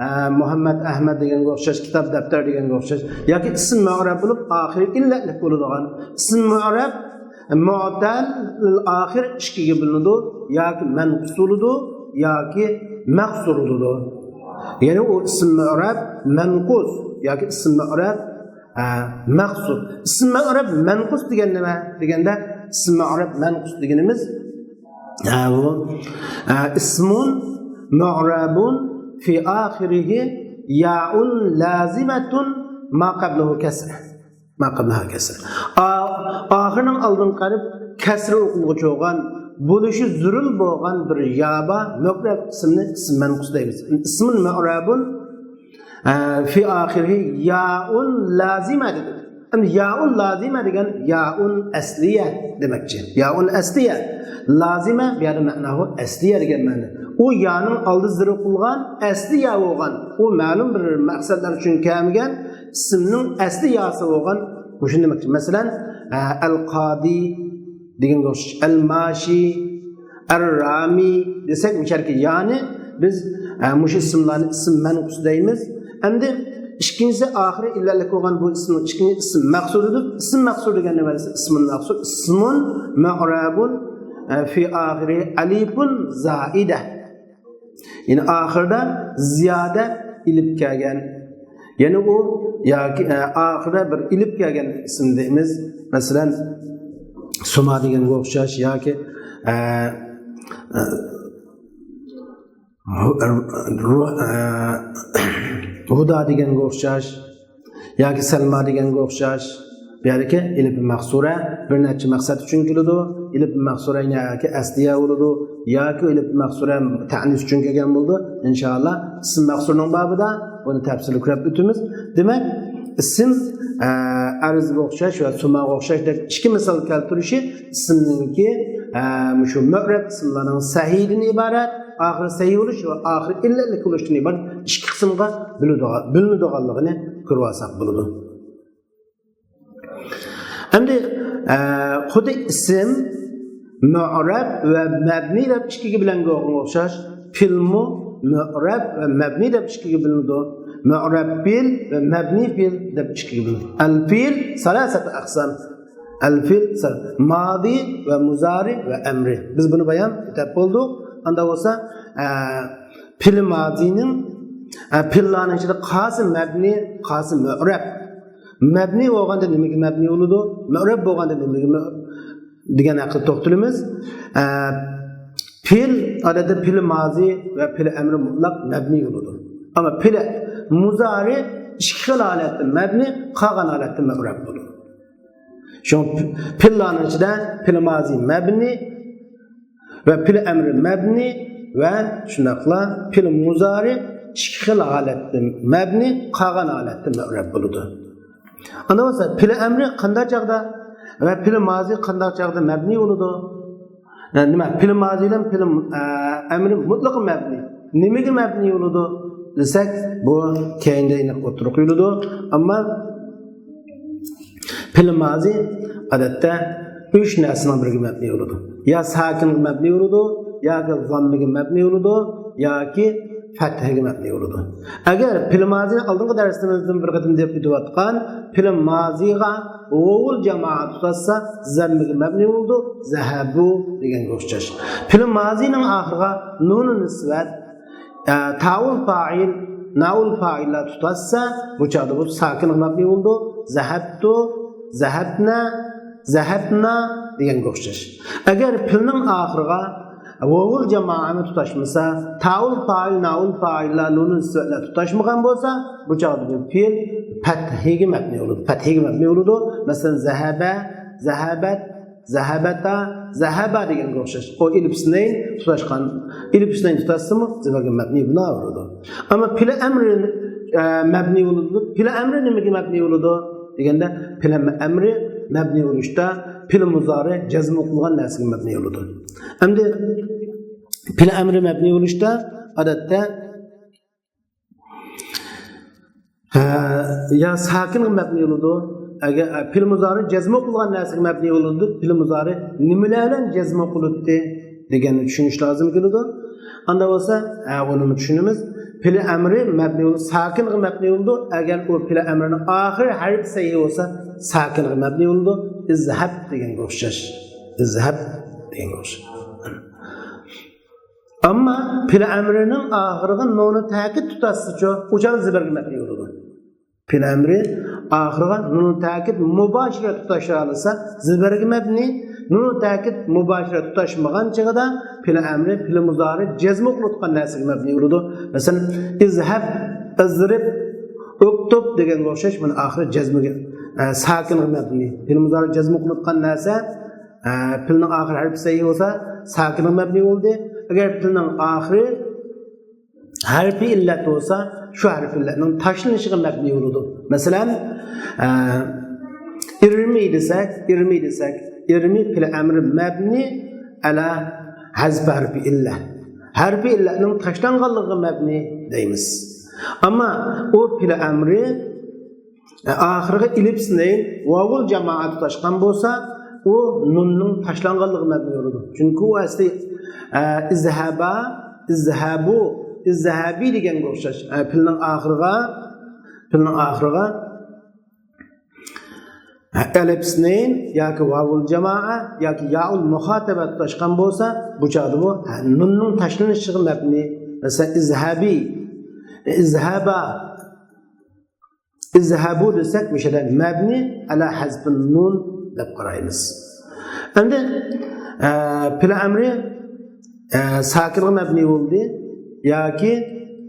ئە، مۇھەممەد، ئەھمەد دېگەنگە ئوخشاش، كىتاب، دەپتەر دېگەنگە ئوخشاش. ياكى ئىسىم مۇئرەب بولۇپ، ئاخىرى ئىللەتلىك بولىدىغان. ئىسىم مۇئرەب مۇئتەلىل ئاخىر ئىككىگە بۆلۈنىدۇ. ياكى مەنقۇس بولىدۇ، ياكى مەقسۇر بولىدۇ. يەنى ئۇ ئىسىم مۇئرەب مەنقۇس ياكى ئىسىم مۇئرەب، ئە، مەقسۇر. ئىسىم مۇئرەب مەنقۇس دېگەن نېمە دېگەندە، ئىسىم مۇئرەب مەنقۇس دېگىنىمىز، ئە، بۇ، ئە، ئىسمۇن مۇئرەبۇن في آخره ياء لازمة ما قبله كسرة. ما قبلها كسرة. ئا-، ئاخىرىنىڭ ئالدىنقى ھەرپ كەسرە ئوقۇلغۇچى بولغان، بولۇشى زۆرۈر بولغان بىر يا بار، مۇئرەب ئىسىمنى ئىسىم مەنقۇس دەيمىز. ئىسمۇن مۇئرەبۇن، ئە، في آخره ياء لازمة دېدۇق. ئەمدى ياء لازمة دېگەن ياء ئەسلىيە دېمەكچى. ياء ئەسلىيە. لازمە بۇ يەردە مەناھۇ ئەسلىيە دېگەن مەنە. ئۇ يانىڭ ئالدى زېرى قىلغان ئەسلى يا بولغان. ئۇ مەلۇم بىر مەقسەتلەر ئۈچۈن كەلمىگەن. ئىسىمنىڭ ئەسلى ياسى بولغان مۇشۇ نېمە؟ مەسىلەن، ئە، ئەل قادى دېگەنگە ئوخشاش، ئەل ماشى، ئەر رامى دېسەك، مۇشۇ يەردىكى يانى بىز، ئە، مۇشۇ ئىسىملارنى ئىسىم مەنقۇس دەيمىز. ئەمدى ئىككىنچىسى، ئاخىرى ئىللەتلىك بولغان بۇ ئىسىم، ئىككىنچى ئىسىم مەقسۇر دېدۇق. ئىسىم مەقسۇر دېگەن نېمە دېسە، ئىسمۇن مەقسۇر، ئىسمۇن مەئرەبۇن، ئە، في آخره ألف زائدة. يەنى ئاخىرىدا زىيادە ئېلىپ كەلگەن. يەنى ئۇ ياكى، ئە، ئاخىرىدا بىر ئېلىپ كەلگەن ئىسىم دەيمىز. مەسىلەن، سۇما دېگەنگە ئوخشاش ياكى، ئە، ئە، ھۇ-، ئە، روھ، ئە، ھۇدا دېگەنگە ئوخشاش. ياكى سەلما دېگەنگە ئوخشاش. بۇ يەردىكى ئېلىپ مەقسۇرە بىر نەچچە مەقسەت ئۈچۈن كېلىدۇ. ئېلىپ مەقسۇرە ياكى ئەسلىيە بولىدۇ، ياكى ئېلىپ مەقسۇرە تەئنىس ئۈچۈن كەلگەن بولىدۇ. ئىنشائاللا، ئىسىم مەقسۇرنىڭ بابىدا بۇنى تەپسىلىي كۆرۈپ ئۆتىمىز. دېمەك، ئىسىم، ئە، ئەرزگە ئوخشاش ۋە سۇماغا ئوخشاش دەپ ئىككى مىسال كەلتۈرۈشى ئىسىمنىڭكى، ئە، مۇشۇ مۇئرەب ئىسىملارنىڭ سەھىھىدىن ئىبارەت، ئاخىرى سەھىھ بولۇش ۋە ئاخىرى ئىللەتلىك بولۇشتىن ئىبارەت ئىككى قىسىمغا بۆلىدىغان-، بۆلۈنىدىغانلىقىنى كۆرۈۋالساق بولىدۇ. ئەمدى، ئە، خۇددى ئىسىم مۇئرەب ۋە مەبنىي دەپ ئىككىگە بۆلۈنگەنگە ئوخشاش، پېئىلمۇ مۇئرەب ۋە مەبنىي دەپ ئىككىگە بۆلۈنىدۇ. مۇئرەب پېئىل ۋە مەبنىي پېئىل دەپ ئىككىگە بۆلۈنىدۇ. ئەل پېئىل سەلاسەتۇ ئەقسام. ئەل پېئىل سەل-، مازى ۋە مۇزارى ۋە ئەمرى. بىز بۇنى بايان دەپ بولدۇق. ئاندا بولسا، ئە، پېئىل مازىنىڭ، ئە، پېئىللارنىڭ ئىچىدە قايسى مەبنىي، قايسى مۇئرەب. مەبنىي بولغاندا نېمىگە مەبنىي بولىدۇ؟ مۇئرەب بولغاندا نېمىگە مۇ-، دېگەن ھەققىدە توختىلىمىز. ئە، پېئىل، ئادەتتە پېئىل مازى ۋە پېئىل ئەمرى مۇتلەق مەبنىي بولىدۇ. ئەمما پېئىل مۇزارى ئىككى خىل ھالەتتە مەبنىي، قالغان ھالەتتە مۇئرەب بولىدۇ. شۇڭا پېئىللارنىڭ ئىچىدە پېئىل مازى مەبنى ۋە پېئىل ئەمرى مەبنى ۋە شۇنداقلا پېئىل مۇزارى ئىككى خىل ھالەتتە مەبنى، قالغان ھالەتتە مۇئرەب بولىدۇ. ئاندىن بولسا پېئىل ئەمرى قانداق چاغدا ۋە پېئىل مازى قانداق چاغدا مەبنى بولىدۇ؟ ئە، نېمە، پېئىل مازى بىلەن پېئىل، ئە، ئەمرى مۇتلەق مەبنى. نېمىگە مەبنى بولىدۇ دېسەك، بۇ كەينىدە ئېنىق ئوتتۇرىغا قويۇلىدۇ. ئەمما پېئىل مازى، ئادەتتە، ئۈچ نەرسىنىڭ بىرىگە مەبنى بولىدۇ. يا ساكىنغا مەبنى بولىدۇ، ياكى زاممىگە مەبنى بولىدۇ، ياكى پەتھىگە مەبنى بولىدۇ. ئەگەر پېئىل مازىنى ئالدىنقى دەرسىمىزدىن بىر قېتىم دەپ ئۆتۈۋاتقان پېئىل مازىغا ۋاۋۇل جامائە تۇتاشسا، زاممىگە مەبنى بولىدۇ، زەھەبۇ دېگەنگە ئوخشاش. پېئىل مازىنىڭ ئاخىرىغا نۇنۇ نىسۋەت، ئە، تاۋۇل پائىل، ناۋۇل پائىللار تۇتاشسا، بۇ چاغدا بۇ ساكىنغا مەبنى بولىدۇ. زەھەبتۇ، زەھەبنە، زەھەبنا دېگەنگە ئوخشاش. ئەگەر پېئىلنىڭ ئاخىرىغا ۋاۋۇل جامائەنى تۇتاشمىسا، تاۋۇل پائىل، ناۋۇل پائىللار، نۇنۇ نىسۋەتلەر تۇتاشمىغان بولسا، بۇ چاغدا بۇ پېئىل پەتھىگە مەبنى بولىدۇ. پەتھىگە مەبنى بولىدۇ. مەسىلەن، زەھەبە، زەھەبەت، زەھەبەتە، زەھەبا دېگەنگە ئوخشاش. ئۇ ئېلىپ ئىسنەين تۇتاشقان، ئېلىپ ئىسنەين تۇتاشسىمۇ زەبەرگە مەبنى بولاۋېرىدۇ. ئەمما پېئىل ئەمرى، ئە، مەبنى بولىدۇ. پېئىل ئەمرى نېمىگە مەبنى بولىدۇ دېگەندە، پېئىل ئەمرى مەبنى بولۇشتا پېئىل مۇزارى جەزم قىلغان نەرسىگە مەبنى بولىدۇ. ئەمدى پېئىل ئەمرى مەبنى بولۇشتا، ئادەتتە، ھە، يا ساكىنغا مەبنى بولىدۇ. ئەگەر، ئە، پېئىل مۇزارى جەزم قىلغان نەرسىگە مەبنى بولىدۇ. پېئىل مۇزارى نېمىلەر بىلەن جەزم قىلىنىدۇ دېگەننى چۈشىنىش لازىم كېلىدۇ. ئاندا بولسا، ھە، ئۇنىمۇ چۈشىنىمىز. پېئىل ئەمرى مەبنى بولىدۇ، ساكىنغا مەبنى بولىدۇ. ئەگەر ئۇ پېئىل ئەمرىنىڭ ئاخىرى ھەرپى سەھىھ بولسا، ساكىنغا مەبنى بولىدۇ. ئىزھەب دېگەنگە ئوخشاش. ئىزھەب دېگەنگە ئوخشاش. ئەمما پېئىل ئەمرىنىڭ ئاخىرىغا نۇنۇ تەكىد تۇتاشسىچۇ، ئۇ چاغدا زەبەرگە مەبنى بولىدۇ. پېئىل ئەمرى ئاخىرىغا نۇنۇ تەكىد مۇباشىرە تۇتاشالىسا، زەبەرگە مەبنى، نۇنۇ تەكىد مۇباشىرە تۇتاشمىغان چېغىدا پېئىل ئەمرى پېئىل مۇزارى جەزم قىلىۋاتقان نەرسىگە مەبنى بولىدۇ. مەسىلەن، ئىزھەب، ئىزرىب، ئۇكتۇب دېگەنگە ئوخشاش، مانا ئاخىرى جەزمگە، ئە، ساكىنغا مەبنى. پېئىل مۇزارى جەزم قىلىۋاتقان نەرسە، ئە، پېئىلنىڭ ئاخىرى ھەرپى سەھىھ بولسا، ساكىنغا مەبنى بولدى. ئەگەر پېئىلنىڭ ئاخىرى ھەرپى ئىللەت بولسا، شۇ ھەرپى ئىللەتنىڭ تاشلىنىشىغا مەبنى بولىدۇ. مەسىلەن، ئە، ئىرمى دېسەك، ئىرمى دېسەك، ئىرمى پېئىل ئەمرى مەبنى ئەلا ھەزپى ھەرپى ئىللە. ھەرپى ئىللەتنىڭ تاشلانغانلىقىغا مەبنى دەيمىز. ئەمما ئۇ پېئىل ئەمرى ئاخىرىغا ئېلىپ ئىسنەين ۋاۋۇل جامائە تۇتاشقان بولسا، ئۇ نۇننىڭ تاشلانغانلىقىغا مەبنى بولىدۇ. چۈنكى ئۇ ئەسلى، ئە، ئىزھەبا، ئىزھەبۇ، ئىزھەبى دېگەنگە ئوخشاش. ئە، پېئىلنىڭ ئاخىرىغا، پېئىلنىڭ ئاخىرىغا، ئە، ئەلىپ ئىسنەين ياكى ۋاۋۇل جامائە ياكى يائۇل مۇخاتەبە تۇتاشقان بولسا، بۇ چاغدا بۇ، ئە، نۇننىڭ تاشلىنىشىغا مەبنى. مەسىلەن، ئىزھەبى، ئىزھەبا، ئىزھەبۇ دېسەك، مۇشۇ يەردە مەبنى ئەلا ھەزپىن نۇن دەپ قارايمىز. ئەمدى، ئە، پېئىل ئەمرى، ئە، ساكىنغا مەبنى بولدى ياكى،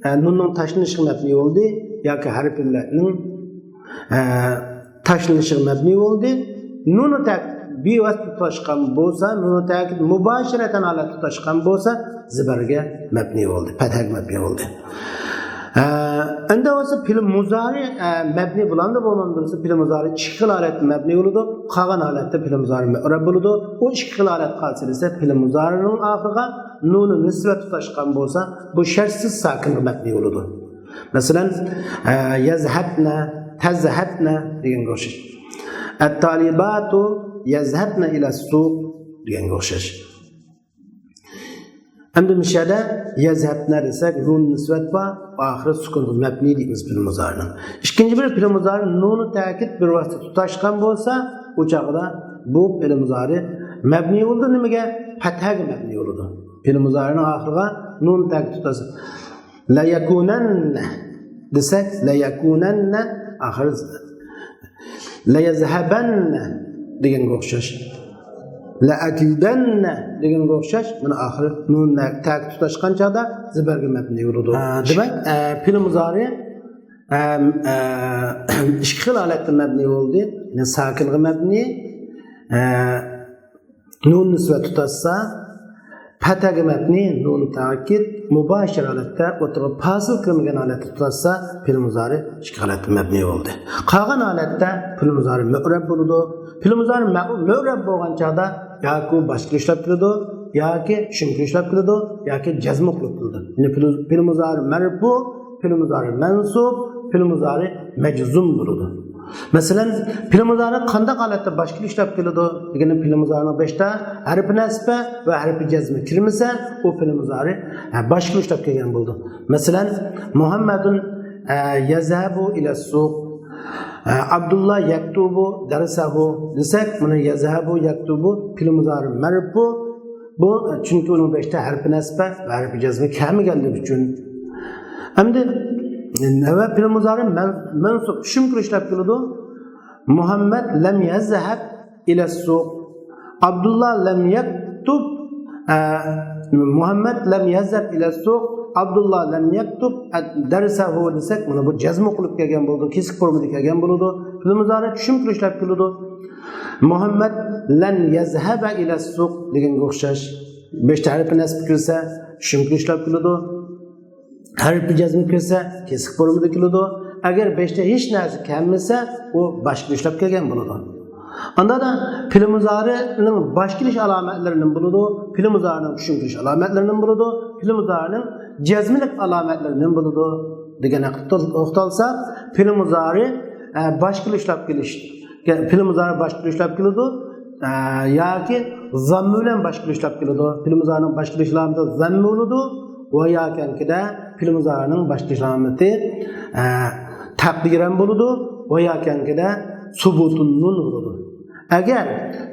ئە، نۇننىڭ تاشلىنىشىغا مەبنى بولدى ياكى ھەرپى ئىللەتنىڭ، ئە، تاشلىنىشىغا مەبنى بولدى. نۇنۇ تەكىد بىۋاسىتە تۇتاشقان بولسا، نۇنۇ تەكىد مۇباشىرەتەن ھالەتتە تۇتاشقان بولسا، زەبەرگە مەبنى بولدى، پەتھەگە مەبنى بولدى. ئە، ئەمدى بولسا پېئىل مۇزارى، ئە، مەبنى بولامدۇ، بولمامدۇ دېسە، پېئىل مۇزارى ئىككى خىل ھالەتتە مەبنى بولىدۇ. قالغان ھالەتتە پېئىل مۇزارى مۇئرەب بولىدۇ. ئۇ ئىككى خىل ھالەت قايسى دېسە، پېئىل مۇزارىنىڭ ئاخىرىغا نۇنۇ نىسۋەت تۇتاشقان بولسا، بۇ شەرتسىز ساكىنغا مەبنى بولىدۇ. مەسىلەن، ئە، يەزھەبنە، تەزھەبنە دېگەنگە ئوخشاش. ئەتتالىباتۇ يەزھەبنە ئىلەسسۇق دېگەنگە ئوخشاش. ئەمدى مۇشۇ يەردە يەزھەبنە دېسەك، نۇن نىسۋەت بار، ئاخىرى سۈكۈنگە مەبنى دەيمىز پېئىل مۇزارىنىڭ. ئىككىنچى بىر پېئىل مۇزارى نۇنۇ تەكىد بىۋاسىتە تۇتاشقان بولسا، ئۇ چاغدا بۇ پېئىل مۇزارى مەبنى بولىدۇ. نېمىگە؟ پەتھەگە مەبنى بولىدۇ. پېئىل مۇزارىنىڭ ئاخىرىغا نۇن تەكىد تۇتاشسا، لەيەكۇنەننە دېسەك، لەيەكۇنەننە ئاخىرى، لەيەزھەبەننە دېگەنگە ئوخشاش. لەئەكىدەننە دېگەنگە ئوخشاش. مانا ئاخىرى نۇن تەكىد تۇتاشقان چاغدا زەبەرگە مەبنى بولىدۇ. ھە، دېمەك، ئە، پېئىل مۇزارى، ئە، ئە، ئىككى خىل ھالەتتە مەبنى بولدى. يەنى ساكىنغا مەبنى، ئە، نۇن نىسۋەت تۇتاشسا، پەتھەگە مەبنى نۇن تاكىد مۇباشىر ھالەتتە، ئوتتۇرىغا پاسىل كىرمىگەن ھالەتتە تۇتاشسا، پېئىل مۇزارى ئىككى ھالەتتە مەبنى بولدى. قالغان ھالەتتە پېئىل مۇزارى مۇئرەب بولىدۇ. پېئىل مۇزارى مە-، مۇئرەب بولغان چاغدا ياكى ئۇ باشقىلىق ئىشلەپ كېلىدۇ، ياكى چۈشۈمكە ئىشلەپ كېلىدۇ، ياكى جەزمە قىلىپ كېلىدۇ. يەنى پېئىل، پېئىل مۇزارى مەرپۇ، پېئىل مۇزارى مەنسۇب، پېئىل مۇزارى مەجزۇم بولىدۇ. مەسىلەن، پېئىل مۇزارى قانداق ھالەتتە باشقىلىق ئىشلەپ كېلىدۇ دېگەندە، پېئىل مۇزارىنىڭ بېشىدا ھەرپى نەسبە ۋە ھەرپى جەزمە كىرمىسە، ئۇ پېئىل مۇزارى، ھە، باشقىلىق ئىشلەپ كەلگەن بولىدۇ. مەسىلەن، مۇھەممەدۇن، ئە، يەزھەبۇ ئىلەسسۇق، ئە، ئابدۇللا يەكتۇبۇ دەرسەھۇ دېسەك، مانا يەزھەبۇ، يەكتۇبۇ پېئىل مۇزارى مەرپۇ، بۇ، چۈنكى ئۇنىڭ بېشىدا ھەرپى نەسبە ۋە ھەرپى جەزمە كەلمىگەنلىكى ئۈچۈن. ئەمدى نەۋە پېئىل مۇزارى مەن-، مەنسۇب، چۈشۈمكە ئىشلەپ كېلىدۇ. مۇھەممەد لەم يەزھەب ئىلەسسۇق. ئابدۇللا لەم يەكتۇب، ئە، مۇھەممەد لەم يەزھەب ئىلەسسۇق. ئابدۇللا لەم يەكتۇب دەرسەھۇ دېسەك، مانا بۇ جەزمە قىلىپ كەلگەن بولىدۇ، كېسىك فورمىدا كەلگەن بولىدۇ. پېئىل مۇزارى چۈشۈمكە ئىشلەپ كېلىدۇ. مۇھەممەد لەن يەزھەبە ئىلەسسۇق دېگەنگە ئوخشاش. بېشىدا ھەرپى نەسب كىرسە، چۈشۈمكە ئىشلەپ كېلىدۇ. ھەرپى جەزمە كىرسە، كېسىك فورمىدا كېلىدۇ. ئەگەر بېشىدا ھېچ نەرسە كەلمىسە، ئۇ باشقىلىق ئىشلەپ كەلگەن بولىدۇ. ئاندادا پېئىل مۇزارىنىڭ باشقىلىق ئىش ئالامەتلىرى نېمە بولىدۇ؟ پېئىل مۇزارىنىڭ چۈشۈمكە ئىش ئالامەتلىرى نېمە بولىدۇ؟ پېئىل مۇزارىنىڭ جەزمىلىك ئالامەتلىرى نېمە بولىدۇ؟ دېگەن ھەققىدە توختالساق، پېئىل مۇزارى، ئە، باشقىلىق ئىشلەپ كېلىش، پېئىل مۇزارى باشقىلىق ئىشلەپ كېلىدۇ، ئە، ياكى زاممە بىلەن باشقىلىق ئىشلەپ كېلىدۇ. پېئىل مۇزارىنىڭ باشقىلىق ئىش ئالامىتى زاممە بولىدۇ ۋە ياكى پېئىل مۇزارىنىڭ باشقىلىق ئىش ئالامىتى، ئە، تەقدىرەن بولىدۇ ۋە ياكى سۇبۇتۇن نۇن بولىدۇ. ئەگەر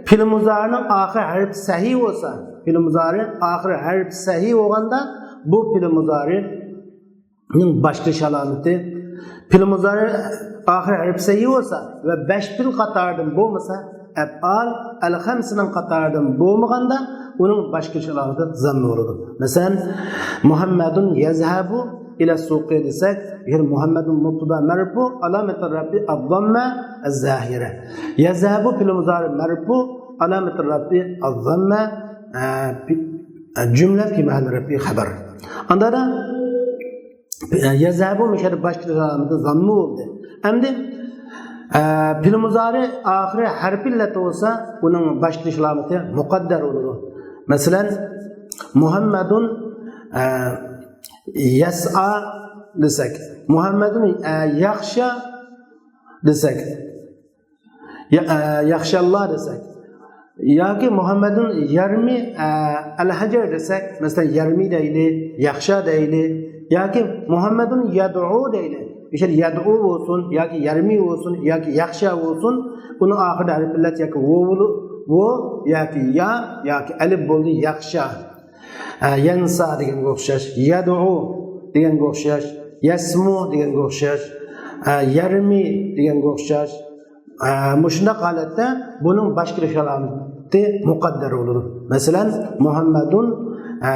پېئىل مۇزارىنىڭ ئاخىرى ھەرپى سەھىھ بولسا، پېئىل مۇزارى ئاخىرى ھەرپى سەھىھ بولغاندا، بۇ پېئىل مۇزارى نىڭ باشقىلىق ئىش ئالامىتى. پېئىل مۇزارى ئاخىرى ھەرپى سەھىھ بولسا ۋە بەش پېئىل قاتارىدىن بولمىسا، ئەپئال ئەل خەمسىنىڭ قاتارىدىن بولمىغاندا، ئۇنىڭ باشقىلىق ئىش ئالامىتى زاممە بولىدۇ. مەسىلەن، مۇھەممەدۇن يەزھەبۇ ئىلەسسۇقى دېسەك، يەنى مۇھەممەدۇن مۇبتەدا مەرپۇ، ئالامەتۇ رەفئى ئەززاممە ئەززاھىرە. يەزھەبۇ پېئىل مۇزارى مەرپۇ، ئالامەتۇ رەفئى ئەززاممە، ئە، پى-، ئە، جۈملە پى مەھەللى رەفئى خەبەر. ئاندادا يەزھەبۇ مۇشۇ يەردە باشقىلىق ئالامىتى زاممە بولدى. ئەمدى، ئە، پېئىل مۇزارى ئاخىرى ھەرپى ئىللەت بولسا، ئۇنىڭ باشقىلىق ئالامىتى مۇقەددەر بولىدۇ. مەسىلەن، مۇھەممەدۇن، ئە، يەسئا دېسەك، مۇھەممەدۇن، ئە، يەخشا دېسەك، يا-، ئە، يەخشەللا دېسەك، ياكى مۇھەممەدۇن يەرمى، ئە، ئەلھەجەر دېسەك، مەسىلەن، يەرمى دەيلى، يەخشا دەيلى، ياكى مۇھەممەدۇن يەدئۇ دەيلى. مىسال، يەدئۇ بولسۇن، ياكى يەرمى بولسۇن، ياكى يەخشا بولسۇن، ئۇنىڭ ئاخىرىدا ھەرپى ئىللەت ياكى ۋو بولۇ-، ۋو ياكى يا ياكى ئەلىپ بولدى، يەخشا. ئە، يەنسا دېگەنگە ئوخشاش، يەدئۇ دېگەنگە ئوخشاش، يەسمۇ دېگەنگە ئوخشاش، ئە، يەرمى دېگەنگە ئوخشاش. ئە، مۇشۇنداق ھالەتتە بۇنىڭ باشقىلىق ئالامىتى مۇقەددەر بولىدۇ. مەسىلەن، مۇھەممەدۇن، ئە،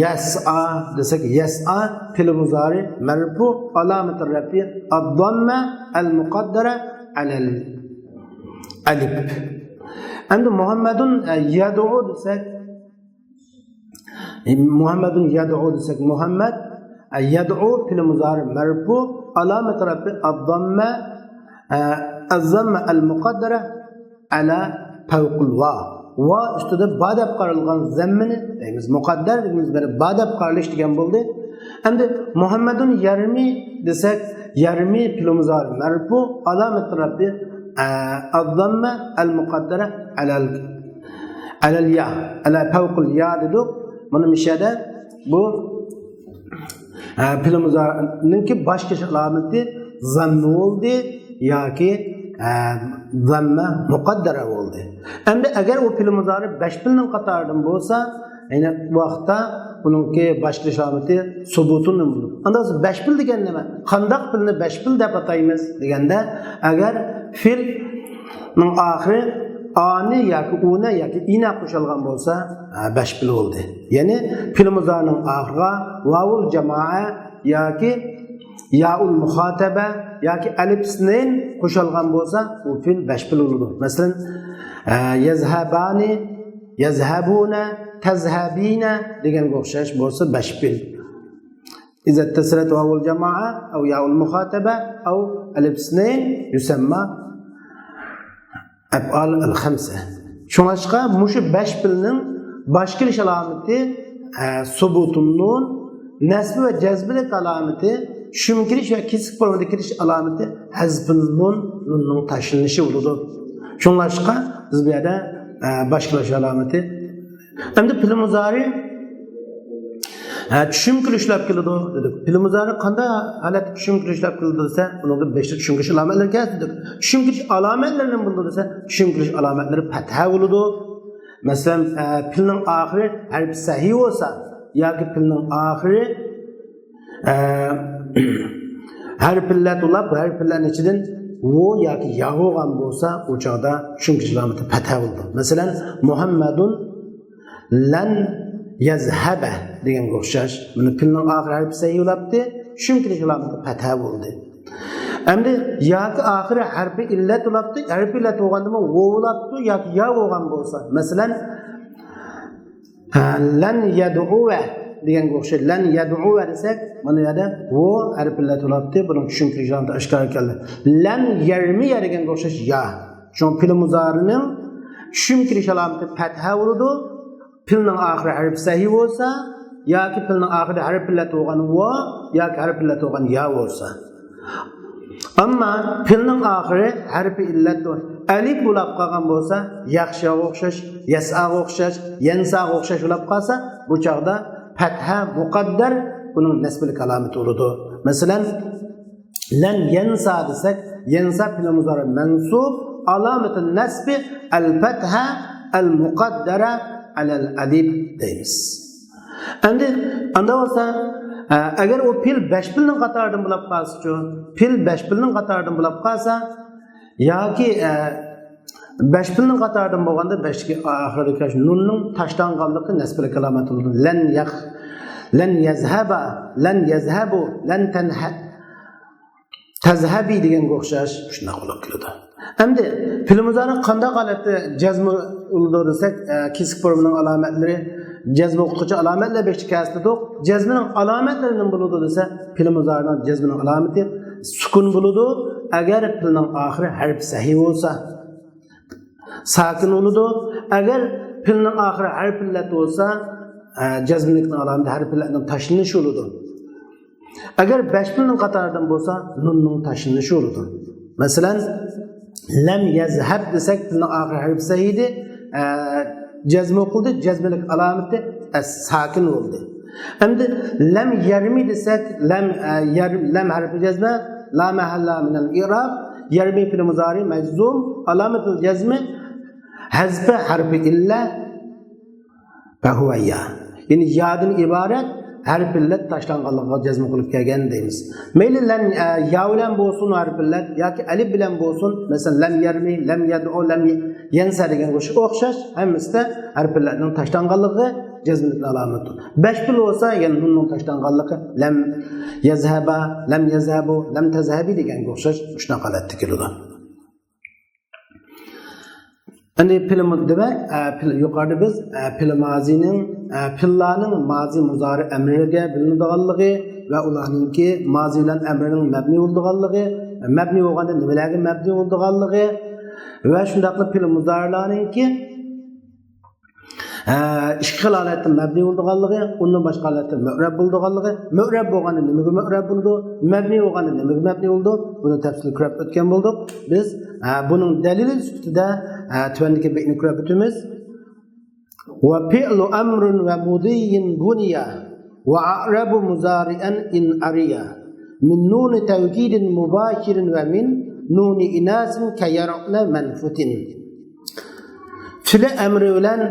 يەسئا دېسەك، يەسئا پېئىل مۇزارى مەرپۇ، ئالامەتۇ رەفئى ئەززاممە ئەل مۇقەددەرە ئەلەل ئەلىپ. ئەمدى مۇھەممەدۇن، ئە، يەدئۇ دېسەك، مۇھەممەدۇن يەدئۇ دېسەك، مۇھەممەد، ئە، يەدئۇ پېئىل مۇزارى مەرپۇ، ئالامەتۇ رەفئى ئەززاممە، ئە، ئەززاممە ئەل مۇقەددەرە ئەلە فەۋقىل ۋا. ۋا ئۈستىدە با دەپ قارالغان زەممىنى دەيمىز. مۇقەددەر دېگىنىمىز بىر با دەپ قارىلىش دېگەن بولدى. ئەمدى مۇھەممەدۇن يەرمى دېسەك، يەرمى پېئىل مۇزارى مەرپۇ، ئالامەتۇ رەفئى، ئە، ئەززاممە ئەل مۇقەددەرە ئەلەل ئەلەل يا، ئەلە فەۋقىل يا دېدۇق. مانا مۇشۇ يەردە بۇ، ئە، پېئىل مۇزارىنىڭكى باشقىلىق ئالامىتى زاممە بولدى ياكى، ئە، زاممە مۇقەددەرە بولدى. ئەمدى ئەگەر ئۇ پېئىل مۇزارى بەش پېئىلنىڭ قاتارىدىن بولسا، يەنى بۇ ۋاقىتتا ئۇنىڭكى باشقىلىق ئالامىتى سۇبۇتۇن بولىدۇ. ئاندىن بەش پېئىل دېگەن نېمە؟ قانداق پېئىلنى بەش پېئىل دەپ ئاتايمىز دېگەندە، ئەگەر پېئىل نىڭ ئاخىرى ئانى ياكى ئۇنە ياكى ئىنە قوشۇلغان بولسا، ھە، بەش پېئىل بولدى. يەنى پېئىل مۇزارىنىڭ ئاخىرىغا ۋاۋۇل جامائە ياكى يائۇل مۇخاتەبە ياكى ئەلىپ ئىسنەين قوشۇلغان بولسا، ئۇ پېئىل بەش پېئىل بولىدۇ. مەسىلەن، ئە، يەزھەبانى، يەزھەبۇنە، تەزھەبىنە دېگەنگە ئوخشاش بولسا بەش پېئىل. ئىزا ئىتتەسەلەت ۋاۋۇل جامائە ئەۋ يائۇل مۇخاتەبە ئەۋ ئەلىف ئىسنەين يۇسەمما ئەپئال ئەل خەمسە. شۇڭلاشقا مۇشۇ بەش پېئىلنىڭ باش كېلىش ئالامىتى، ئە، سۇبۇتۇن نۇن، نەسبى ۋە جەزمىلىك ئالامىتى، چۈشۈم كېلىش ۋە كېسىك فورمىدا كېلىش ئالامىتى ھەزفۇن نۇن، نۇننىڭ تاشلىنىشى بولىدۇ. شۇڭلاشقا بىز بۇ يەردە، ئە، باش كېلىش ئالامىتى. ئەمدى پېئىل مۇزارى، ئە، چۈشۈم كېلىشلەپ كېلىدۇ دېدۇق. پېئىل مۇزارى قانداق ھالەتتە چۈشۈم كېلىشلەپ كېلىدۇ دېسە، ئۇنىڭدا بەشتە چۈشۈم كېلىش ئالامەتلىرى كەلسە دېدۇق. چۈشۈم كېلىش ئالامەتلىرى نېمە بولىدۇ دېسە، چۈشۈم كېلىش ئالامەتلىرى پەتھە بولىدۇ. مەسىلەن، ئە، پېئىلنىڭ ئاخىرى ھەرپى سەھىي بولسا ياكى پېئىلنىڭ ئاخىرى، ئە، ھەرپى ئىللەت بولۇپ، ھەرپى ئىللەتنىڭ ئىچىدىن ۋو ياكى يا بولغان بولسا، ئۇ چاغدا چۈشۈم كېلىش ئالامىتى پەتھە بولىدۇ. مەسىلەن، مۇھەممەدۇن لەن يەزھەبە دېگەنگە ئوخشاش. مانا پېئىلنىڭ ئاخىرى ھەرپى سەھىي بولاپتى، چۈشۈم كېلىش ئالامىتى پەتھە بولدى. ئەمدى ياكى ئاخىرى ھەرپى ئىللەت بولاپتۇ، ھەرپى ئىللەت بولغاندىمۇ ۋو بولاپتۇ ياكى يا بولغان بولسا، مەسىلەن، ھە، لەن يەدئۇۋە دېگەنگە ئوخشاش. لەن يەدئۇۋە دېسەك، مانا يەردە ۋو ھەرپى ئىللەت بولاپتۇ، بۇنىڭ چۈشۈم كېلىش ئالامىتى ئاشكارا كەلدى. لەن يەرمىيە دېگەنگە ئوخشاش يا. شۇڭا پېئىل مۇزارىنىڭ چۈشۈم كېلىش ئالامىتى پەتھە بولىدۇ. پېئىلنىڭ ئاخىرى ھەرپى سەھىي بولسا ياكى پېئىلنىڭ ئاخىرى ھەرپى ئىللەت بولغان ۋو ياكى ھەرپى ئىللەت بولغان يا بولسا. ئەمما پېئىلنىڭ ئاخىرى ھەرپى ئىللەت ئەلىپ بولاپ قالغان بولسا، يەخشاغا ئوخشاش، يەسئاغا ئوخشاش، يەنساغا ئوخشاش بولاپ قالسا، بۇ چاغدا پەتھە مۇقەددەر ئۇنىڭ نەسبىلىك ئالامىتى بولىدۇ. مەسىلەن، لەن يەنسا دېسەك، يەنسا پېئىل مۇزارى مەنسۇب، ئالامىتى نەسبى ئەل پەتھە ئەل مۇقەددەرە ئەلەل ئەلىپ دەيمىز. ئەمدى ئاندا بولسا، ئە، ئەگەر ئۇ پېئىل بەش پېئىلنىڭ قاتارىدىن بولاپ قالسىچۇ؟ پېئىل بەش پېئىلنىڭ قاتارىدىن بولاپ قالسا ياكى، ئە، بەش پېئىلنىڭ قاتارىدىن بولغاندا بەشتىكى ئاخىرىدىكى نۇننىڭ تاشلانغانلىقى نەسبىلىك ئالامەت بولىدۇ. لەن يەخ، لەن يەزھەبا، لەن يەزھەبۇ، لەن تەنھە، تەزھەبى دېگەنگە ئوخشاش شۇنداق بولۇپ كېلىدۇ. ئەمدى پېئىل مۇزارى قانداق ھالەتتە جەزمە بولىدۇ دېسەك، ئە، كېسىك فورمىنىڭ ئالامەتلىرى، جەزمە ئوقۇتقۇچى ئالامەتلەر بېشىدا كەلسە دېدۇق. جەزمىنىڭ ئالامەتلىرى نېمە بولىدۇ دېسە، پېئىل مۇزارىنىڭ جەزمىنىڭ ئالامىتى سۈكۈن بولىدۇ. ئەگەر پېئىلنىڭ ئاخىرى ھەرپى سەھىي بولسا، ساكىن بولىدۇ. ئەگەر پېئىلنىڭ ئاخىرى ھەرپى ئىللەت بولسا، ئە، جەزمىلىكنىڭ ئالامىتى ھەرپى ئىللەتنىڭ تاشلىنىشى بولىدۇ. ئەگەر بەش پېئىلنىڭ قاتارىدىن بولسا، نۇننىڭ تاشلىنىشى بولىدۇ. مەسىلەن، لەم يەزھەب دېسەك، پېئىلنىڭ ئاخىرى ھەرپى سەھىي ئىدى، ئە، جەزمە قىلدى، جەزمىلىك ئالامىتى ئەس ساكىن بولدى. ئەمدى لەم يەرمى دېسەك، لەم، ئە، يەر، لەم ھەرپى جەزمە، لا مەھەللە مىنەل ئىئراب، يەرمى پېئىل مۇزارى مەجزۇم، ئالامەتۇل جەزمى ھەزفى ھەرپى ئىللە، فەھۇۋە يا. يەنى يادىن ئىبارەت ھەرپى ئىللەت تاشلانغانلىقىغا جەزم قىلىپ كەلگەن دەيمىز. مەيلى لەم، ئە، يا بىلەن بولسۇن ھەرپى ئىللەت ياكى ئەلىپ بىلەن بولسۇن، مەسىلەن، لەم يەرمى، لەم يەدئۇ، لەم يەنسە دېگەنگە ئوخشاش، ھەممىسىدە ھەرپى ئىللەتنىڭ تاشلانغانلىقى جەزملىك ئالامەتتۇر. بەش پېئىل بولسا، يەنە نۇننىڭ تاشلانغانلىقى، لەم يەزھەبا، لەم يەزھەبۇ، لەم تەزھەبى دېگەنگە ئوخشاش شۇنداق ھالەتتە كېلىدۇ. ئەمدى پېئىل مۇ-، دېمەك، ئە، پېئىل، يۇقىرىدا بىز، ئە، پېئىل مازىنىڭ، ئە، پېئىللارنىڭ مازى، مۇزارى، ئەمرىگە بۆلۈنىدىغانلىقى ۋە ئۇلارنىڭكى مازى بىلەن ئەمرىنىڭ مەبنىي بولىدىغانلىقى، مەبنىي بولغاندا نېمىلەرگە مەبنىي بولىدىغانلىقى ۋە شۇنداقلا پېئىل مۇزارىلارنىڭكى، ئە، ئىككى خىل ھالەتتە مەبنىي بولىدىغانلىقى، ئۇندىن باشقا ھالەتتە مۇئرەب بولىدىغانلىقى، مۇئرەب بولغاندا نېمىگە مۇئرەب بولىدۇ، مەبنىي بولغاندا نېمىگە مەبنىي بولىدۇ، بۇنى تەپسىلىي كۆرۈپ ئۆتكەن بولدۇق. بىز، ئە، بۇنىڭ دەلىلى سۈپىتىدە، ئە، تۆۋەندىكى بەيتنى كۆرۈپ ئۆتىمىز. وفعل أمر ومضي بني وأعرب مضارعا إن عري من نون توكيد مباشر ومن نون إناث كيرعن منفت. فېئىل ئەمرى بىلەن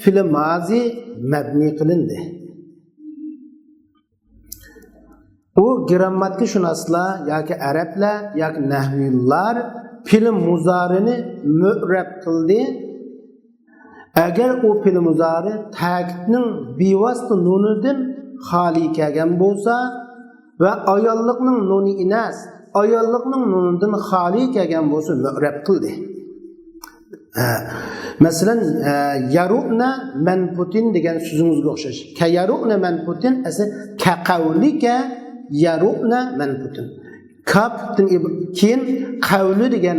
فېئىل مازى مەبنىي قىلىندى. ئۇ گىرامماتىكىشۇناسلار ياكى ئەرەبلەر ياكى نەھۋىيلار پېئىل مۇزارىنى مۇئرەب قىلدى. ئەگەر ئۇ پېئىل مۇزارى تەكىتنىڭ بىۋاسىتە نۇنىدىن خالىي كەلگەن بولسا ۋە ئاياللىقنىڭ نۇنى ئىناس، ئاياللىقنىڭ نۇنىدىن خالىي كەلگەن بولسا مۇئرەب قىلدى. ھە. مەسىلەن، ئە، يرؤن منفوتين دېگەن سۆزىڭىزگە ئوخشاش. كيرؤن منفوتين، ئەسلى كقولك يرؤن منفوتين. كاپتىن ئىب-، كېيىن قەۋلى دېگەن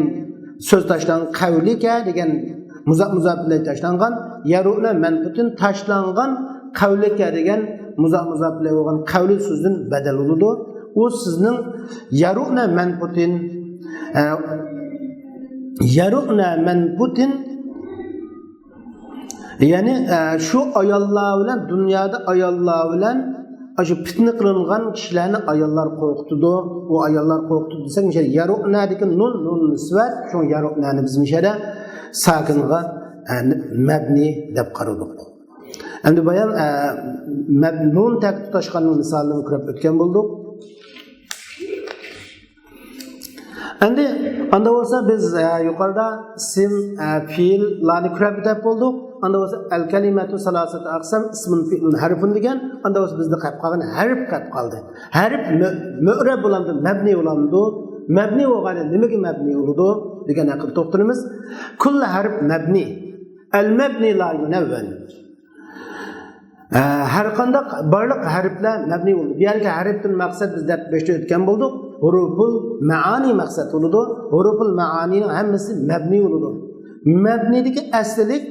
سۆز تاشلانغان، قەۋلىكە دېگەن مۇزا-، مۇزاپ ئىلەيھى تاشلانغان، يرؤن منفوتين تاشلانغان، قەۋلىكە دېگەن مۇزا-، مۇزاپ ئىلەيھى بولغان قەۋلى سۆزدىن بەدەل بولىدۇ. ئۇ سىزنىڭ يرؤن منفوتين، ئە، يرؤن منفوتين، يەنى، ئە، شۇ ئاياللار بىلەن، دۇنيادا ئاياللار بىلەن، ئاشۇ پىتنە قىلىنغان كىشىلەرنى ئاياللار قورقۇتىدۇ. ئۇ ئاياللار قورقۇتىدۇ دېسەك، مۇشۇ يرؤندىكى نۇن، نۇن نىسۋەت، شۇ يرؤننى بىز مۇشۇ يەردە ساكىنغا، ئە، مەبنى دەپ قارىدۇق. ئەمدى بايان، ئە، مەب-، نۇن تەكىت تۇتاشقاننىڭ مىسالىنى كۆرۈپ ئۆتكەن بولدۇق. ئەمدى ئاندا بولسا بىز، ئە، يۇقىرىدا ئىسىم، ئە، پېئىللارنى كۆرۈپ ئۆتۈپ بولدۇق. ئاندا بولسا الكلمة ثلاثة أقسام، اسم، فعل، حرف دېگەن. ئاندا بولسا بىزدە قېلىپ قالغان ھەرپ قېلىپ قالدى. ھەرپ مۇ-، مۇئرەب بولامدۇ، مەبنى بولامدۇ؟ مەبنى بولغاندا نېمىگە مەبنى بولىدۇ دېگەن ھەققىدە توختىلىمىز. كل حرف مبني. المبني لا ينون. ئە، ھەر قانداق بارلىق ھەرپلەر مەبنى بولىدۇ. بۇ يەردىكى ھەرپتىن مەقسەت بىز دەپ بېشىدا ئۆتكەن بولدۇق. ھۇرۇپۇل مەئانى مەقسەت بولىدۇ. ھۇرۇپۇل مەئانىنىڭ ھەممىسى مەبنى بولىدۇ. مەبنىدىكى ئەسلىلىك،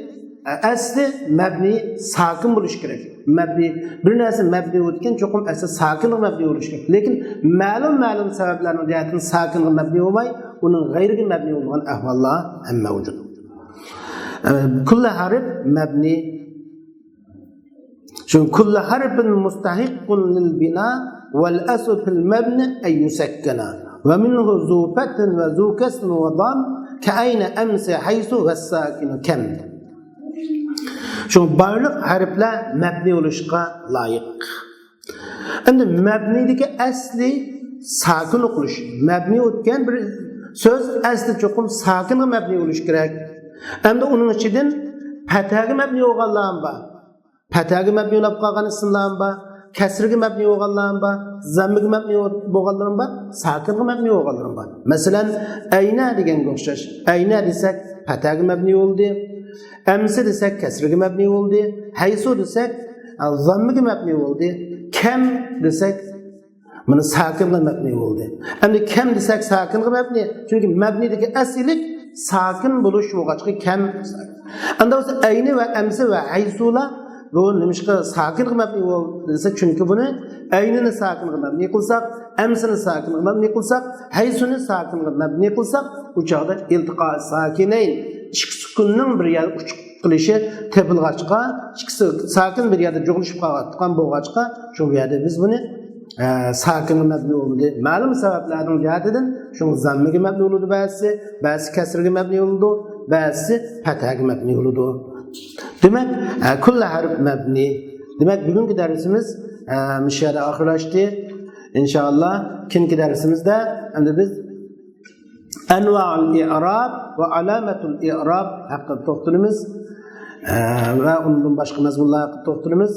ئە، ئەسلى مەبنى ساكىن بولۇشى كېرەك. مەبنى، بىر نەرسە مەبنى بولىدىكەن، چوقۇم ئەسلى ساكىنغا مەبنى بولۇشى كېرەك. لېكىن مەلۇم، مەلۇم سەۋەبلەرنىڭ جەھەتتىن ساكىنغا مەبنى بولماي، ئۇنىڭ غەيرىگە مەبنى بولىدىغان ئەھۋاللار ھەم مەۋجۇت. ئە، كل حرف مبني. شۇ كل حرف مستحق للبناء والأصل في المبنى أن يسكن ومنه ذو فتح وذو كسر وضم كأين أمس حيث والساكن كم. شۇ بارلىق ھەرپلەر مەبنى بولۇشقا لايىق. ئەمدى مەبنىدىكى ئەسلى ساكىن ئوقۇلۇش. مەبنى ئۆتكەن بىر سۆز ئەسلى چوقۇم ساكىنغا مەبنى بولۇشى كېرەك. ئەمدى ئۇنىڭ ئىچىدىن پەتھەگە مەبنى بولغانلارمۇ بار. پەتھەگە مەبنى بولۇپ قالغان ئىسىملارمۇ بار. كەسرىگە مەبنى بولغانلارمۇ بار. زەممىگە مەبنى بولغانلىرىمۇ بار. ساكىنغا مەبنى بولغانلىرىمۇ بار. مەسىلەن، ئەينە دېگەنگە ئوخشاش. ئەينە دېسەك، پەتھەگە مەبنى بولدى. ئەمسە دېسەك، كەسرىگە مەبنى بولدى. ھەيسۇ دېسەك، زەممىگە مەبنى بولدى. كەم دېسەك، مانا ساكىنغا مەبنى بولدى. ئەمدى كەم دېسەك، ساكىنغا مەبنى. چۈنكى مەبنىدىكى ئەسلىلىك ساكىن بولۇش بولغاچقا كەم. ئەمدى بولسا ئەينى ۋە ئەمسە ۋە ھەيسۇلار بۇ نېمىشقا ساكىنغا مەبنى بولدى دېسە، چۈنكى بۇنى ئەينىنى ساكىنغا مەبنى قىلساق، ئەمسىنى ساكىنغا مەبنى قىلساق، ھەيسۇنى ساكىنغا مەبنى قىلساق، ئۇ چاغدا ئىلتىقائى ساكىنەين، ئىككى سۈكۈننىڭ بىر يەردە ئۇچۇپ قېلىشى تېپىلغاچقا، ئىككىسى ساكىن بىر يەردە جۇغلىشىپ قالغان بولغاچقا، شۇ يەردە بىز بۇنى، ئە، ساكىنغا مەبنى بولدى. مەلۇم سەۋەبلەرنىڭ جەھەتىدىن شۇ زەممىگە مەبنى بولىدۇ بەزىسى، بەزىسى كەسرىگە مەبنى بولىدۇ، بەزىسى پەتھەگە مەبنى بولىدۇ. دېمەك، ئە، كۇللى ھەرپ مەبنى. دېمەك، بۈگۈنكى دەرسىمىز، ئە، مۇشۇ يەردە ئاخىرلاشتى. ئىنشائاللا، كېيىنكى دەرسىمىزدە ئەمدى بىز ئەنۋائۇل ئىئراب ۋە ئالامەتۇل ئىئراب ھەققىدە توختىلىمىز، ئە، ۋە ئۇنىڭدىن باشقا مەزمۇنلار ھەققىدە توختىلىمىز.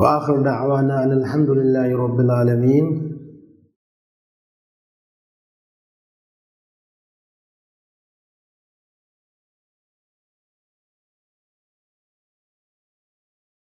ۋە ئاخىر دەئۋانا ئەنىل ھەمدۇلىللاھى رەببىل ئالەمىن.